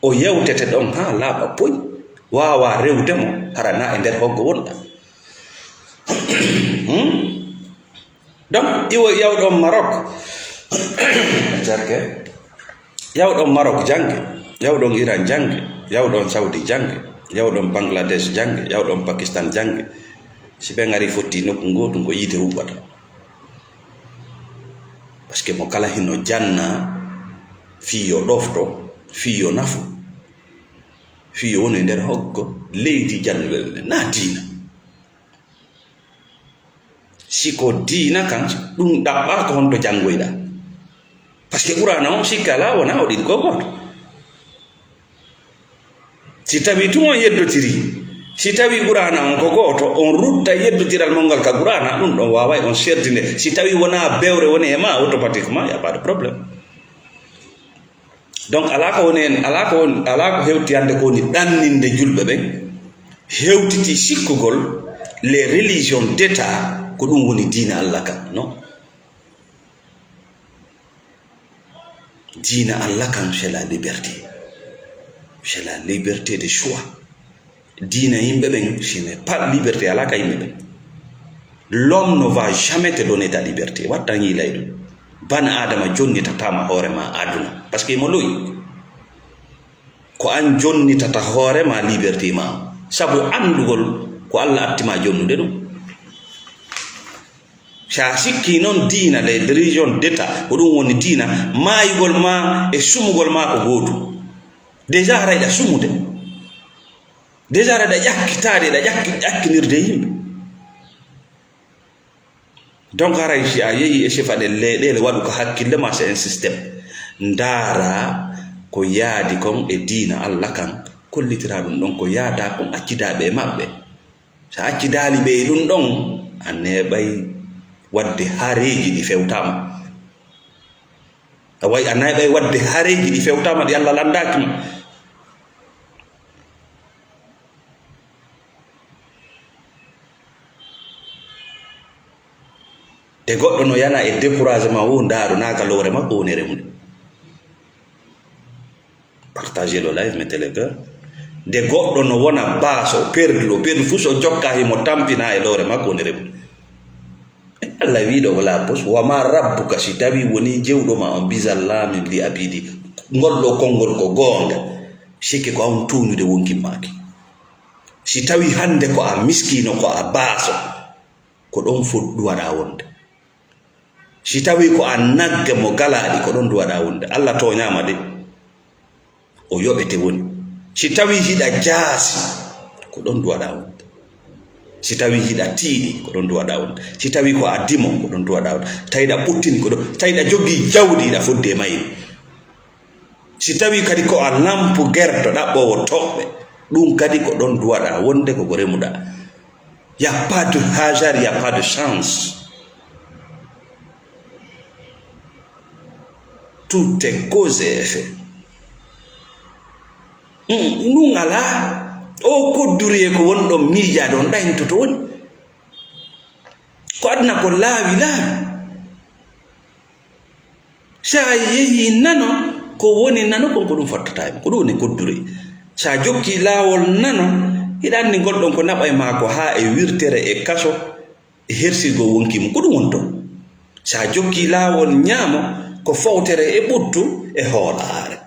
O yewtete ɗon haa laaɓa poy, waawa rewde mo, hara na e nder hoggo wonɗa. Hmm? Donc, iwo yawɗon Maroc, jarke, yawɗon Maroc jannge, yawɗon Iran jannge, yawɗon Saudi jannge, yawɗon Bangladesh jannge, yawɗon Pakistan jannge. Si ɓe ngari fotti nokku ngootu, ko yiite huɓɓata. Parce que mo kala hino janna fii yo ɗofto, fii yo nafu, fii yo wonu e nder hoggo leydi jannuɓe ɓe, na diina. Si ko diina kan, ɗum ɗaɓɓa ko honto janngoyɗa. Parce que Qur'aana on, sikka alaa, wonaa o ɗiɗi ko gooto. Si tawi tun on yeddotiri, si tawi Qur'aana on ko gooto, on rutta yeddotiral mon ngal ka Qur'aana, ɗum ɗon waaway on serdinde. Si tawi wonaa bewre woni e ma, automatiquement, y a pas de problème. Donc, alaa ko woni heen, alaa ko woni, alaa ko hewti hannde ko woni ɗanninde julɓe ɓen, hewtiti sikkugol Les religions d'État, ko ɗum woni diina Allah kan, non? Diina Allah kan, c'est la liberté. C'est la liberté de choix. Diina yimɓe ɓen, ce n'est pas liberté, alaa ka yimɓe ɓen. L'homme ne va jamais te donner ta liberté. Wattan yiilay ɗum. Ban Aadama jonnitataama hoore ma aduna. Parce que mo loyi. Ko an jonnitata hoore ma liberté ma. Sabu anndugol ko Allah atti ma jonnude ɗum. Sa sikki noon diina, les religions d'État, ko ɗum woni diina, maayugol ma e sumugol ma ko gootum. Déjà aɗa yiɗa sumude. Déjà aɗa ƴakkitaade, aɗa ƴakki-, ƴakkinirde yimɓe. Donc haray si a yehi e sifa ɗen leyɗeele, waɗu ka hakkille ma, c'est un système. Ndaara ko yaadi kon e diina Allah kan, kollitira ɗum ɗon ko yaada kon, accidaaɓe e maɓɓe. Sa accidaali ɓe e ɗum ɗon, a neeɓay waɗde hareeji ɗi fewtaama. A way, a neeɓay waɗde hareeji ɗi fewtaama, ɗi Allah lanndaaki ma. Te goɗɗo no yana e découragement, o ndaaru naa ka lowre makko woni remude. Partagez le live, mettez le cœur. Nde goɗɗo no wona baaso, o perdu, o perdu fuu, so jokka himo tampina e lowre makko woni remude. Allah wiiɗo wala pos, "Wa ma rabbuka", si tawi woni jewɗo ma on, "bizallamin li abidi." Ngol ɗo konngol ko goonga. Sikke ko an tuunude wonki maaki. Si tawi hannde ko a miskiino, ko a baaso, ko ɗon foti ɗuwaɗa wonde. Si tawi ko a nagge mo galaaɗi, ko ɗon duwaɗa wonde. Allah tooñaama de, o yoɓete woni. Si tawi hiɗa jaasi, ko ɗon duwaɗa wonde. Si tawi hiɗa tiiɗi, ko ɗon duwaɗa wonde. Si tawi ko a dimo, ko ɗon duwaɗa wonde. Tawi ɗa ɓuttini, ko ɗon, tawi ɗa jogii jawdi, ɗa fodde e mayri. Si tawi kadi ko a lampu gerto ɗaɓɓoowo toɓɓe, ɗum kadi ko ɗon duwaɗa wonde, ko ko remuɗa. Y a pas de hasard, y a pas de chance. Tout est cause et effet. Mm, ɗum alaa. O kodduri e ko woni ɗon miijaade, on ɗayntoto woni. Ko aduna ko laawi laawi. Sa yehi nano, ko woni nano kon, ko ɗum fottata e ma. Ko ɗum woni kodduri. Sa jokki laawol nano, hiɗa anndi ngol ɗon ko naɓay ma ko haa e wirtere e kaso, e hersirgol wonki mum. Ko ɗum woni ton. Sa jokki laawol ñaamo, ko fowtere e ɓuttu, e hoolaare,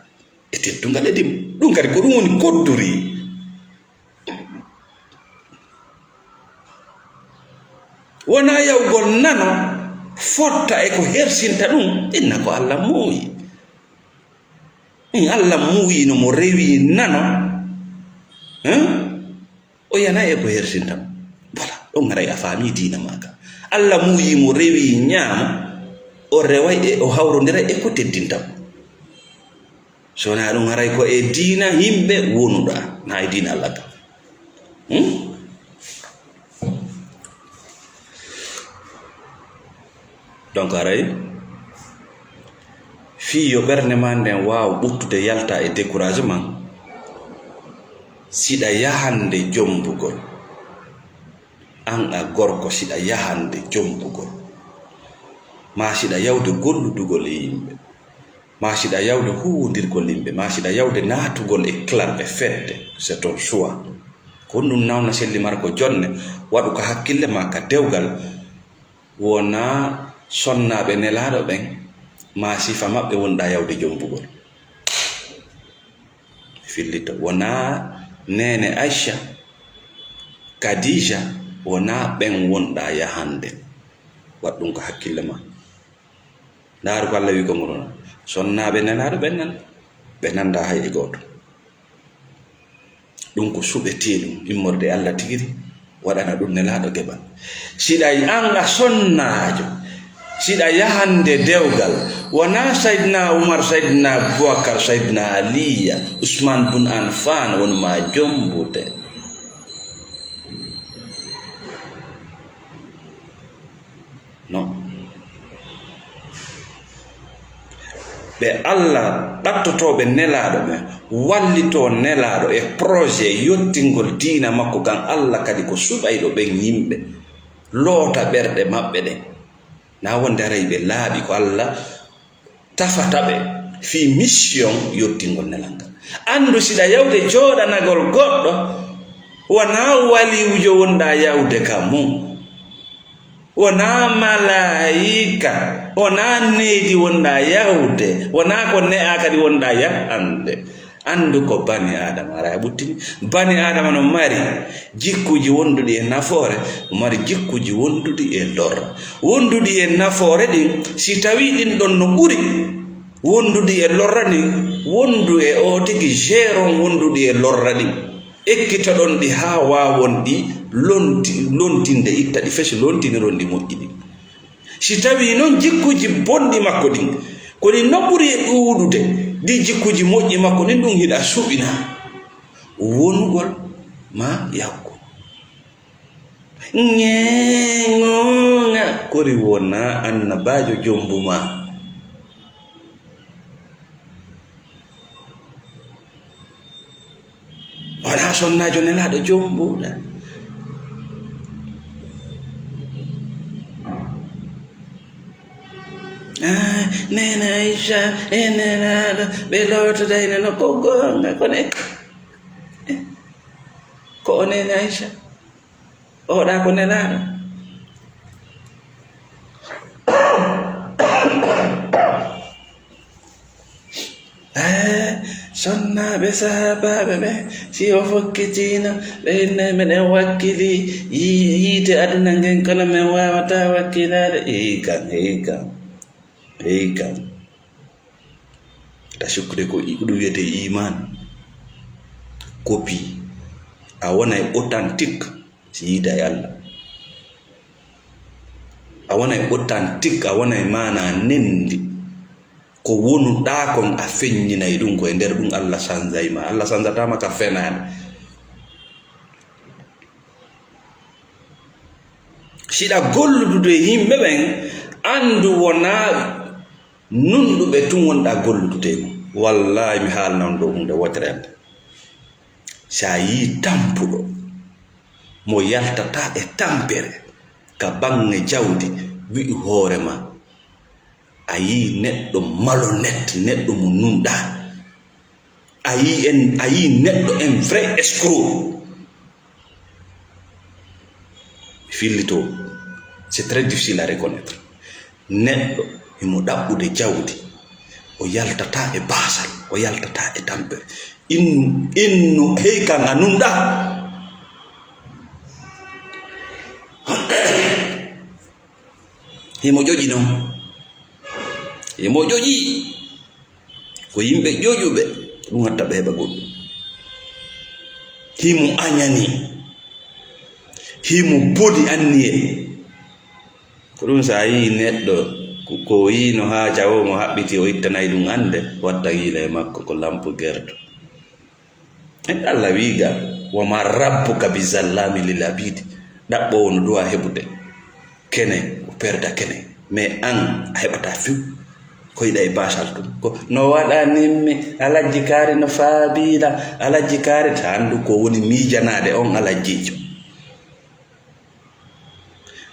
e teddungal e dimo. Ɗum kadi ko ɗum woni kodduri. Wonaa yawgol nano fotta e ko hersinta ɗum, inna ko Allah muuyi. In Allah muuyi no mo rewi nano, hein? O yana e ko hersinta mo. Voilà, ɗon haray a faami diina maaka. Allah muuyi mo rewi ñaamo, o reway e o hawrondiray e ko teddinta mo. So wonaa ɗum, haray ko e diina yimɓe wonuɗaa, naa e diina Allah ka. Hmm? Donc, haray fii yo ɓernde maa nden waaw ɓuttude, yalta e découragement, siɗa yahande jombugol. An a gorko, siɗa yahande jombugol, maa siɗa yawde golludugol e yimɓe, maa siɗa yawde huuwondirgol yimɓe, maa siɗa yawde naatugol e clan, e fedde, c'est ton choix. Ko ɗum nawna selli mara ko jonne, waɗu ka hakkille maa, ka dewgal, wonaa sonnaaɓe Nelaaɗo ɓen, maa sifa maɓɓe wonɗaa yawde jombugol. Fillito, wonaa neene Aisha, Khadija, wonaa ɓen wonɗaa yahande. Waɗ ɗum ko hakkille ma. Ndaaru ko Allah wi ko ngol wona. Sonnaaɓe Nelaaɗo ɓen nan, ɓe nanndaa hay e gooto. Ɗum ko suɓetee ɗum, immorde e Allah tigi tigi, waɗana ɗum Nelaaɗo geɓal. Siɗa an a sonnaajo, siɗa yahande dewgal, wonaa Saydina Umar, Saydina Abubakar, Saydina Aliya, Usmaan bun Anfaan woni ma jombude. Non. Ɓe Allah ɗattotooɓe nelaaɗo ɓen, wallitoo nelaaɗo e projet yottingol diina makko, ngam Allah kadi ko suɓayɗo ɓen yimɓe, loota ɓerɗe maɓɓe ɗen. Na wonde haray ɓe laaɓi, ko Allah tafata ɓe fii mission yottingol nelal ngal. Anndu, siɗa yawde jooɗanagol goɗɗo, wonaa waliwjo wonɗaa yawde ka mum. Wonaa malaayika, wonaa neydi wonɗaa yahude, wonaa ko ne'aa kadi wonɗaa yahande. Anndu ko bani Aadama ara a ɓuttini. Bani Aadama no mari jikkuuji wonduɗi e nafoore, o mari jikkuuji wonduɗi e lorra. Wonduɗi e nafoore ɗin, si tawii ɗin ɗon no ɓuri wonduɗi e lorra ɗin, wondu e oo tigi geron wonduɗi e lorra ɗin. Ekkitoɗon ɗi haa waawon ɗi lonti-, lontinde, itta ɗi fes, lontiniron ɗi moƴƴi ɗin. Si tawii non jikkuuji bonɗi makko ɗin, ko ɗin no ɓuri e ɗuuɗude, ɗi jikkuuji moƴƴi makko ɗin, ɗum hiɗa suɓina wonugol ma yahugol. Ŋeeŋooŋa, kori wonaa annabaajo jombu ma. Wonaa sonnaajo nelaaɗo jombuɗa. Ah, Neene Aïcha, e nelaaɗo, ɓe lootoday neno ko goonga, kono e, e, ko o Neene Aïcha. Oɗa ko nelaaɗo. Eh, sonnaaɓe sahaabaaɓe ɓe, si o fokkitiino, ɓe inne meɗen wakkili yi-, yiite aduna ngen, kono men waawataa wakkilaade. Eey kan, eey kan, eey kan. Ta sukkude ko i-, ko ɗum wiyetee iman. Copie. A wonay authentique si yiida e Allah. A wonay authentique, a wonay maana nenndi. Ko wonuɗaa kon a feññinay ɗum, ko e nder ɗum Allah sanzay ma. Allah sanzataama ka fenaande. Siɗa golludude e yimɓe ɓen, anndu wonaa nunɗuɓe tun wonɗaa golludude e mum. Wallaahi, mi haalna on ɗoo huunde wootere annde. Si a yii tampuɗo mo yaltataa e tampere ka baŋŋe jawdi, wi'u hoore ma, a yii neɗɗo malhonnête, neɗɗo mo nunɗaa. A yii en, a yii neɗɗo un vrai escroc. Mi fillito, c'est très difficile à reconnaître. Neɗɗo himo ɗaɓɓude jawdi, o yaltataa e baasal, o yaltataa e tampere. Innu, innu, hey kan a nunɗaa. Himo ƴoƴi non. Himo ƴoƴi. Ko yimɓe ƴoƴuɓe, ɗum hatta ɓe heɓa goɗɗum. Himo añani, himo boni anniye. Ko ɗum, so a yii neɗɗo, ko, ko o yii no haaja o, mo haɓɓiti, o ittanay ɗum annde, watta yiila e makko ko lampu gerto. En Allah wiiga, "Wa ma rabbuka bi zallami lil abidi." Ɗaɓɓoowo no duwa heɓude kene, o perda kene. Mais an, a heɓata few. Ko yiɗa e basal tun. Ko no waɗanimmi, Alajji Kaari no faabiila, Alajji Kaari, ta anndu ko woni miijanaade on Alajjiijo.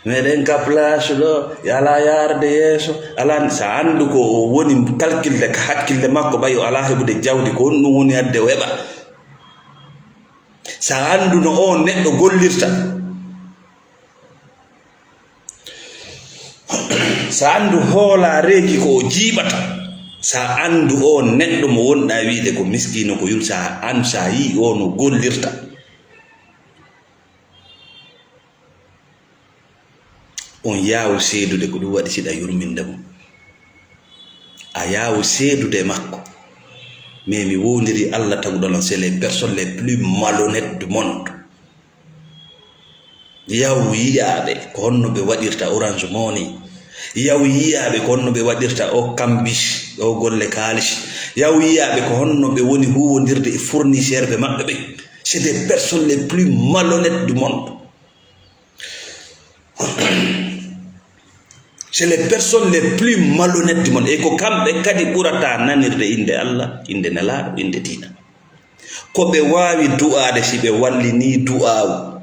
Meɗen ka place ɗo, alaa yaarde yeeso, alaa, sa anndu ko o woni kalkilde ka hakkille makko, ɓay o alaa heɓude jawdi, ko honɗum woni hadde o heɓa? Sa anndu no on neɗɗo gollirta, sa anndu hoolaareeji ko o jiiɓata, sa anndu on neɗɗo mo wonɗaa wiide ko miskiino, ko yul, sa an, sa yii o no gollirta. On yaawu seedude ko ɗum waɗi siɗa yurminde mo. A yaawu seedude e makko. Mais mi woondiri Allah taguɗo lan, c'est les personnes les plus malhonnêtes du monde. Yawu yiyaaɓe ko honno ɓe waɗirta Orange Money. Yawu yiyaaɓe ko honno ɓe waɗirta o kambis, o golle kaalis. Yawu yiyaaɓe ko honno ɓe woni huwondirde e fournisseur ɓe maɓɓe ɓen. C'est des personnes les plus malhonnêtes du monde. C'est les personnes les plus malhonnêtes du monde. E ko kamɓe kadi ɓurata nanirde innde Allah, innde Nelaaɗo, innde diina. Ko ɓe waawi du'aade si ɓe wallinii du'aawu.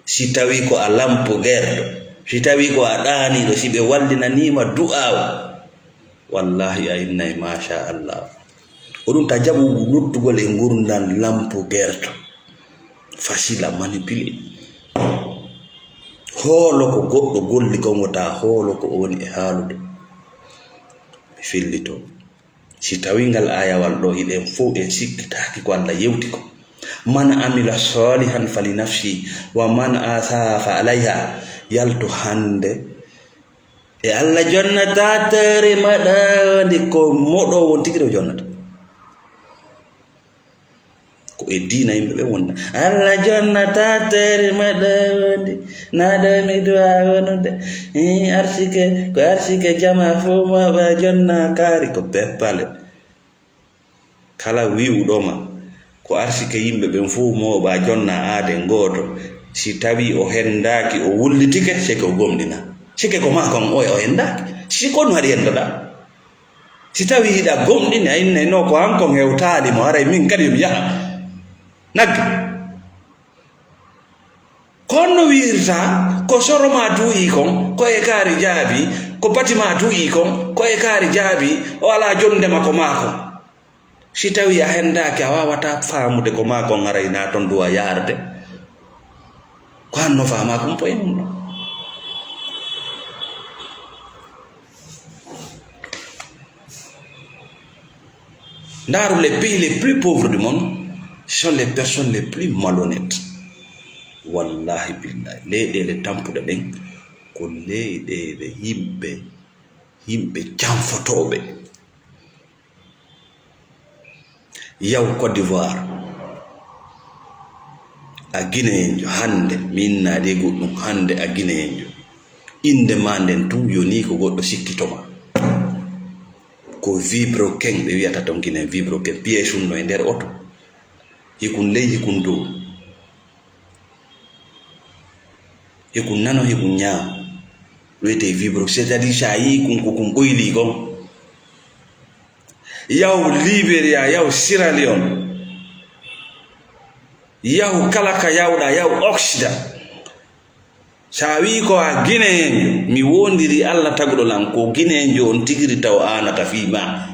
Si tawii ko a lampo gerɗo, si tawii ko a ɗaaniiɗo, si ɓe wallinanii ma du'aawu, wallaahi a innay maasha Allah. Ko ɗum ta jaɓu noddugol e ngurndan lampo gerɗo. Facile à manipuler. Hoolo ko goɗɗo golli kon wota hoolo ko o woni e haalude. Mi fillito. Si tawii ngal aayawal ɗoo, hiɗen fow en sikkitaaki ko Alla yewti ko. "Man amila salihan fali nafsi, wa man asaa fa alayha." Yaltu hannde. E Alla jonnata tere maɗa nde ko moɗo won tigi ɗo jonnata. Ko e diina yimɓe ɓe wonna. Alla jonnata tere maɗa wonde, naɗa mi du'a wonude. Eh, arsike, ko arsike jama fof mo ɓa jonna kaari ko beppale. Kala wi'uɗo ma, ko arsike yimɓe ɓen fof mo ɓa jonna aade gooto. Si tawi o hendaaki, o wullitike, seke o gomɗina. Seke ko maa kon o, o hendaaki. Si ko no haɗi hendoɗa. Si tawii hiɗa gomɗini, a innay no ko hankon hewtaali mo, haray min kadi yo mi yaha. Nagge. Ko honno wi'irta ko soro maa duu'i kon, ko e kaari jaabi, ko pati maa duu'i kon, ko e kaari jaabi, o alaa jonnde ma ko maa kon. Si tawii a hendaaki, a waawataa faamude ko maa kon, haray naa ton du'a yaarde. Ko hanno faamaa kon poye mum ɗon. Ndaaru, les pays les plus pauvres du monde, ce sont les personnes les plus malhonnêtes. Wallahi billahi, leyɗeele tampuɗe ɗen, ko leyɗeele yimɓe, yimɓe janfotooɓe. Yaw Côte d'Ivoire, a Guinéenjo, hannde, mi innaade e goɗɗum, hannde a Guinéenjo. Innde maa nden tun yonii ko goɗɗo sikkito ma. Ko vibroquin ɓe wi'ata ton Guinée, vibroquin, pièce un no e nder oto. Hikun ley, hikun dow. Hikun nano, hikun ñaamo. Wiyetee vibroquin, c'est-à-dire si a yi'i kun ko kun ɓoylii kon. Yaw Liberia, yaw Sierra Leone. Yaw kala ka yawɗa, yaw Occident. Sa wi'i ko a Guinéenjo, mi woondirii Alla taguɗo lan, ko Guinéenjo on tigiri taw aanata fii maa.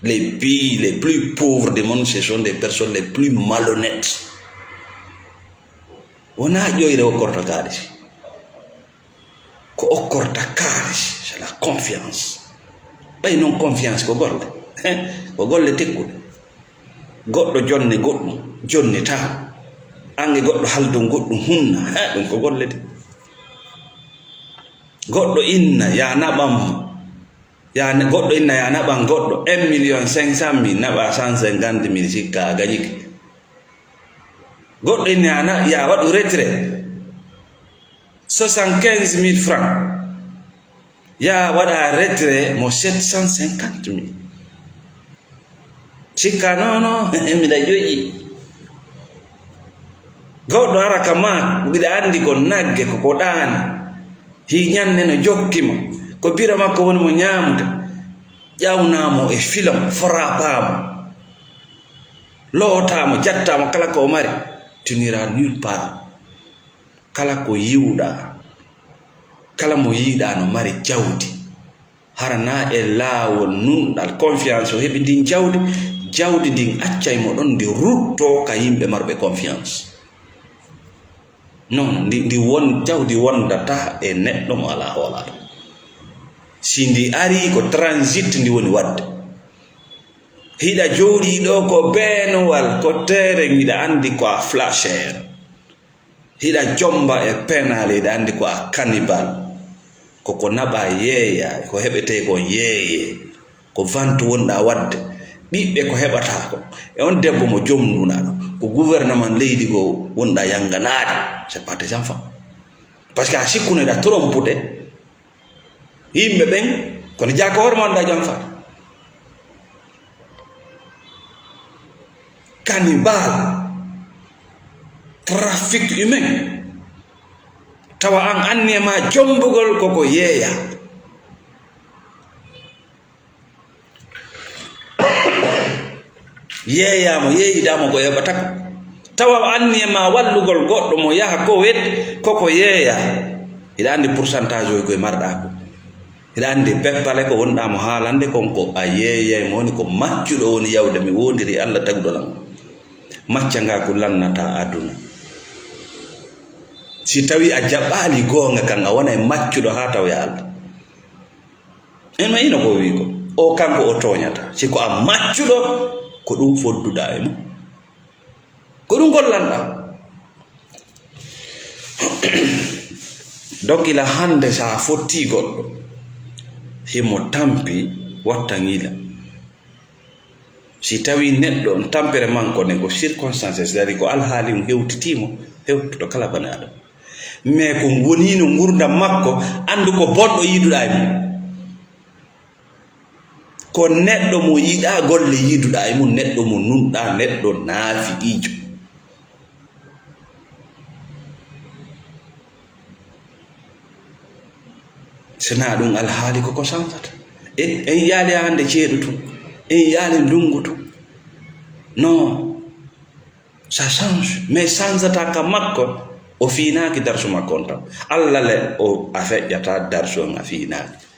Les pays les plus pauvres du monde, ce sont des personnes les plus malhonnêtes. Wonaa ƴoyre okkorta kaalisi. Ko okkorta kaalisi, c'est la confiance. Ɓay non confiance ko golle. Ko golle tekkuɗe. Goɗɗo jonne goɗɗum, jonnitaa. An e goɗɗo haldon goɗɗum hunna. He, ɗum ko golle de. Goɗɗo inna, ya naɓan mo. Ya ne-, goɗɗo inna, ya naɓan goɗɗo un million cinq cent mille, naɓa cent cinquante mille, sikka a gañike. Goɗɗo inna, ya na-, ya waɗu retrait. Soixante-quinze mille francs. Ya waɗa retrait mo sept cent cinquante mille. Sikka, non, non, miɗa ƴoƴi. Goɗɗo ara ka ma, mbiɗa anndi ko nagge, ko ko ɗaani. Hii ñannde no jokki mo. Ko biro makko woni mo ñaamude. Ƴawnaa mo e filon, forapaa mo. Lootaa mo, jattaa mo kala ko o mari. Tu n'iras nulle part. Kala ko yiwɗaa, kala mo yiiɗaa no mari jawdi, hara na e laawol nunɗal, confiance, o heɓi ndin jawdi, jawdi ndin accay mo ɗon, ndi ruttoo ka yimɓe marɓe confiance. Non, ndi, ndi won, jawdi wondataa e neɗɗo mo alaa hoolaaɗo. Si ndi arii, ko transit ndi woni waɗde. Hiɗa jooɗii ɗoo ko beenowal, ko teere, hiɗa anndi ko a flasher. Hiɗa jomba e penaale, hiɗa anndi ko a cannibal. Ko ko naɓaa yeeya, ko heɓetee kon yeeye. Ko vente wonɗaa waɗde. Ɓiɓɓe ko heɓataa ko. E on debbo mo jomnduɗaa ɗo. Ko gouvernement leydi goo wonɗaa yannganaade. C'est pas des enfants. Parce que a sikkuno hiɗa trompude. Yimɓe ɓen, kono jaa ko hoore maa wonɗaa janfaade. Cannibal, trafic humain, Tawa an anniya ma jombugol koko yeeya. Yeeyaamo, yeeyidaamo ko heɓata ko. Tawa anniya ma wallugol goɗɗo mo yaha Kowet, koko yeeya. Hiɗa anndi pourcentage oy koye marɗa ko. Hiɗa anndi peppale ko wonɗa mo haalande kon ko a yeeyay mo woni ko maccuɗo woni yawde mi wondiri Allah taguɗo lan. Macca nga ko lannata aduna. Si tawi a jaɓaali goonga kan a wonay maccuɗo haa tawoya Allah. En ma ino ko wi ko. O kanko o tooñata. Si ko a maccuɗo, ko ɗum fodduɗa e mum. Ko ɗum gollanɗa. Donc, ila hannde, so a fotti goɗɗo, himo tampi, watta ngila. Si tawi neɗɗo on tampere makko ne ko circonstance, c'est-à-dire ko alhaali um hewtitii mo, hewtoto kala bane adama. Mais ko woniino ngurdam makko, anndu ko bonɗo yiiduɗaa e mum. Ko neɗɗo mo yiɗaa golle yiiduɗaa e mum, neɗɗo mo nunɗaa, neɗɗo naafiqiijo. Sinaa ɗum alhaali ko ko sansata. E, en yaali hannde ceeɗu tun, en yaali ndungu tun. Non, ça change. Mais sansata ka makko, o fiinaaki darsu makko on tan. Alla le, o, a feƴƴata darsu on, a fiinaaki.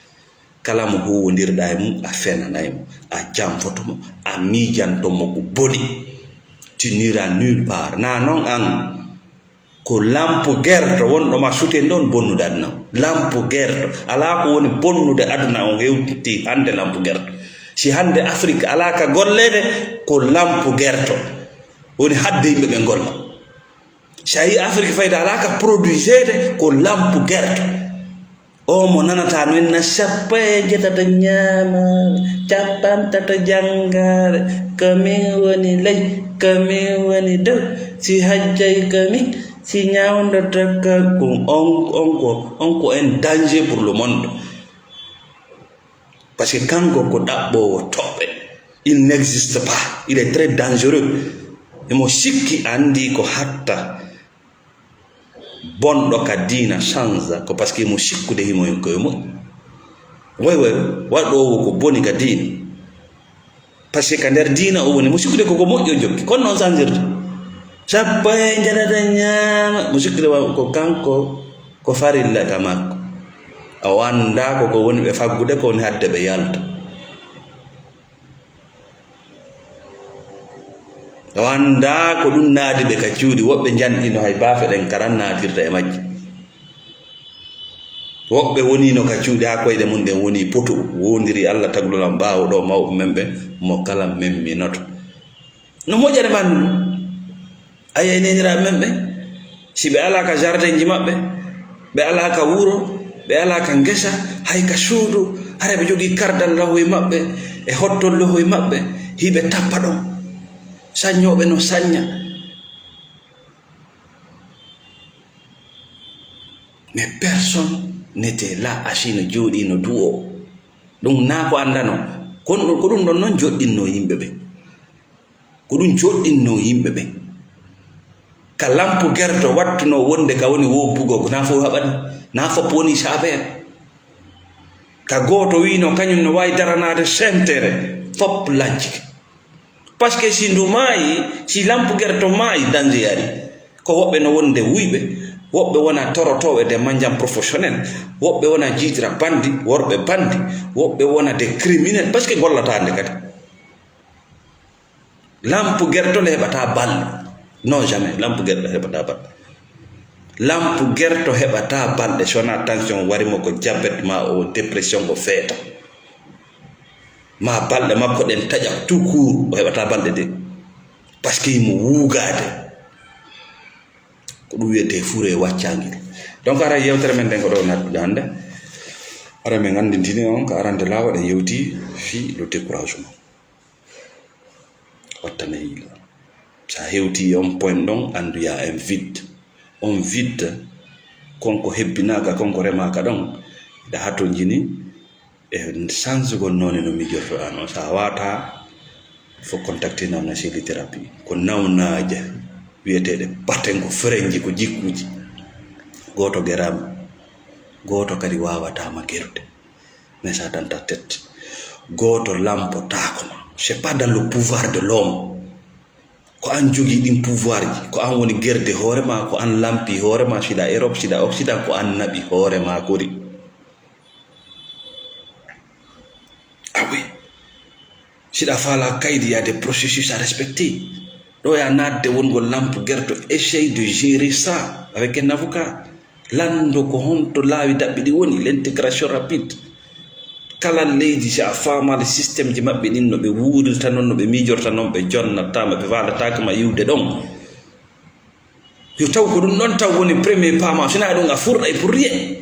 Kala mo huwondirɗa e mum, a fenanay mo, a janfoto mo, a miijanto mo ko boni. Tu n'iras nulle part. Na non an, ko lampu gerto wonɗo ma suten ɗon bonnude aduna on. Lampu gerto. Alaa ko woni bonnude aduna on hewti hannde lampu gerto. Si hannde Afrik alaa ka golleede, ko lampu gerto. Woni hadde yimɓe ɓe golla. Si a yii Afrik fayda alaa ka produiseede, ko lampu gerto. O mo nanata no inna sappo e jeetato ñaamaare, cappantato janngaare, ko min woni ley, ko min woni dow, si hajjay ko min, si ñawndoto ko ɗum, on, on ko, on ko un danger pour le monde. Parce que kanko ko ɗaɓɓoowo toɓɓe. Il n'existe pas. Il est très dangereux. Emo sikki anndi ko hatta. Bonɗo ka diina sanza ko parce que mo sikkude himo en koye moƴƴi. Way, way, waɗoowo ko boni ka diina. Parce que ka nder diina o woni, mo sikkude ko ko moƴƴi o jokki. Kono noon sanzirde. Sappo e njanata ñaama. Mo sikkude wa-, ko kanko, ko farilla ka makko. O anndaa ko ko woni ɓe faggude, ko woni hadde ɓe yalta. O anndaa ko ɗum naadi ɓe ka cuuɗi, woɓɓe njanɗino hay baafe ɗen karan naatirta e majje. Woɓɓe woniino ka cuuɗi haa koyɗe mum ɗen woni poto, wondiri Alla taglulam ɓaawo ɗo mawɓe men ɓen, mo kala men minoto. No moƴƴere man ɗum. A yi'ay neeniraaɓe men ɓen, si ɓe alaa ka jardinji maɓɓe, ɓe alaa ka wuro, ɓe alaa ka ngesa, hay ka suudu, hara ɓe jogii kardal lahoy maɓɓe, e hottol lahoy maɓɓe, hiɓe tappa ɗon. Saññooɓe no sañña. Mais personne n'était là, asii no jooɗii no du'oo. Ɗum naa ko anndanoo. Kono ɗum, ko ɗum ɗon non joɗɗinnoo yimɓe ɓen. Ko ɗum joɗɗinnoo yimɓe ɓen. Ka lampu gerto wattunoo wonde ka woni wo bugoo, ko naa fof haɓani, naa fof woni saabeer. Ka gooto wiino kañum no waawi daranaade sentere, fof lancike. Parce que si ndu maayi, si lampu gerto maayi, danger ari. Ko woɓɓe no wonde wuyɓe, woɓɓe wona torotooɓe de manjam professionnel, woɓɓe wona jiitira bandi, worɓe bandi, woɓɓe wona de criminel, parce que gollataande kadi. Lampu gerto le heɓata balɗe. Non, jamais. Lampu gerto heɓata balɗe. Lampu gerto heɓata balɗe. Si wona tension wari mo ko diabète ma o dépression ko feeta. Ma balɗe makko ɗen taƴa tout court, o heɓata balɗe de. Parce que mo wuugaade. Ko ɗum wiyetee fure e waccaangel. Donc, ara yewtere men nden ko ɗo nattude hannde. Ara men anndintini on ko arande laawa ɗen yewti fii le découragement. Wattane yiila. Sa hewti e on point ɗon, anndu ya un vide. On vide, konko hebbinaaka, konko remaaka ɗon, hiɗa hatonjini e sansugol noone no mijortoɗaa non. Sa waata, fo contacte non na cellithérapie. Ko nawnaaje wiyeteeɗe patengo ferenji ko jikkuuji. Gooto geraama, gooto kadi waawataa ma gerude. Mais ça dans ta tête. Gooto lampotaako ma. C'est pas dans le pouvoir de l'homme. Ko an jogii ɗin pouvoir ji, ko an woni gerde hoore ma, ko an lampi hoore ma, siɗa Europe, siɗa Occident, ko an naɓi hoore ma kori. Ah oui. Siɗa faala kaydi, il y a des processus à respecter. Ɗo ya naatde wongol lampu gerto, essaye de gérer ça avec un avocat. Lanndo ko honto laawi daɓɓi ɗi woni, l'intégration rapide. Kala leydi, si a faamaali système ji maɓɓe ɗin, no ɓe wuurirta non, no ɓe miijorta non, ɓe jonnataa ma, ɓe faalataake ma yiwde ɗon. Yo taw ko ɗum ɗon taw woni premier pas ma, sina ɗum a furɗay pour rien.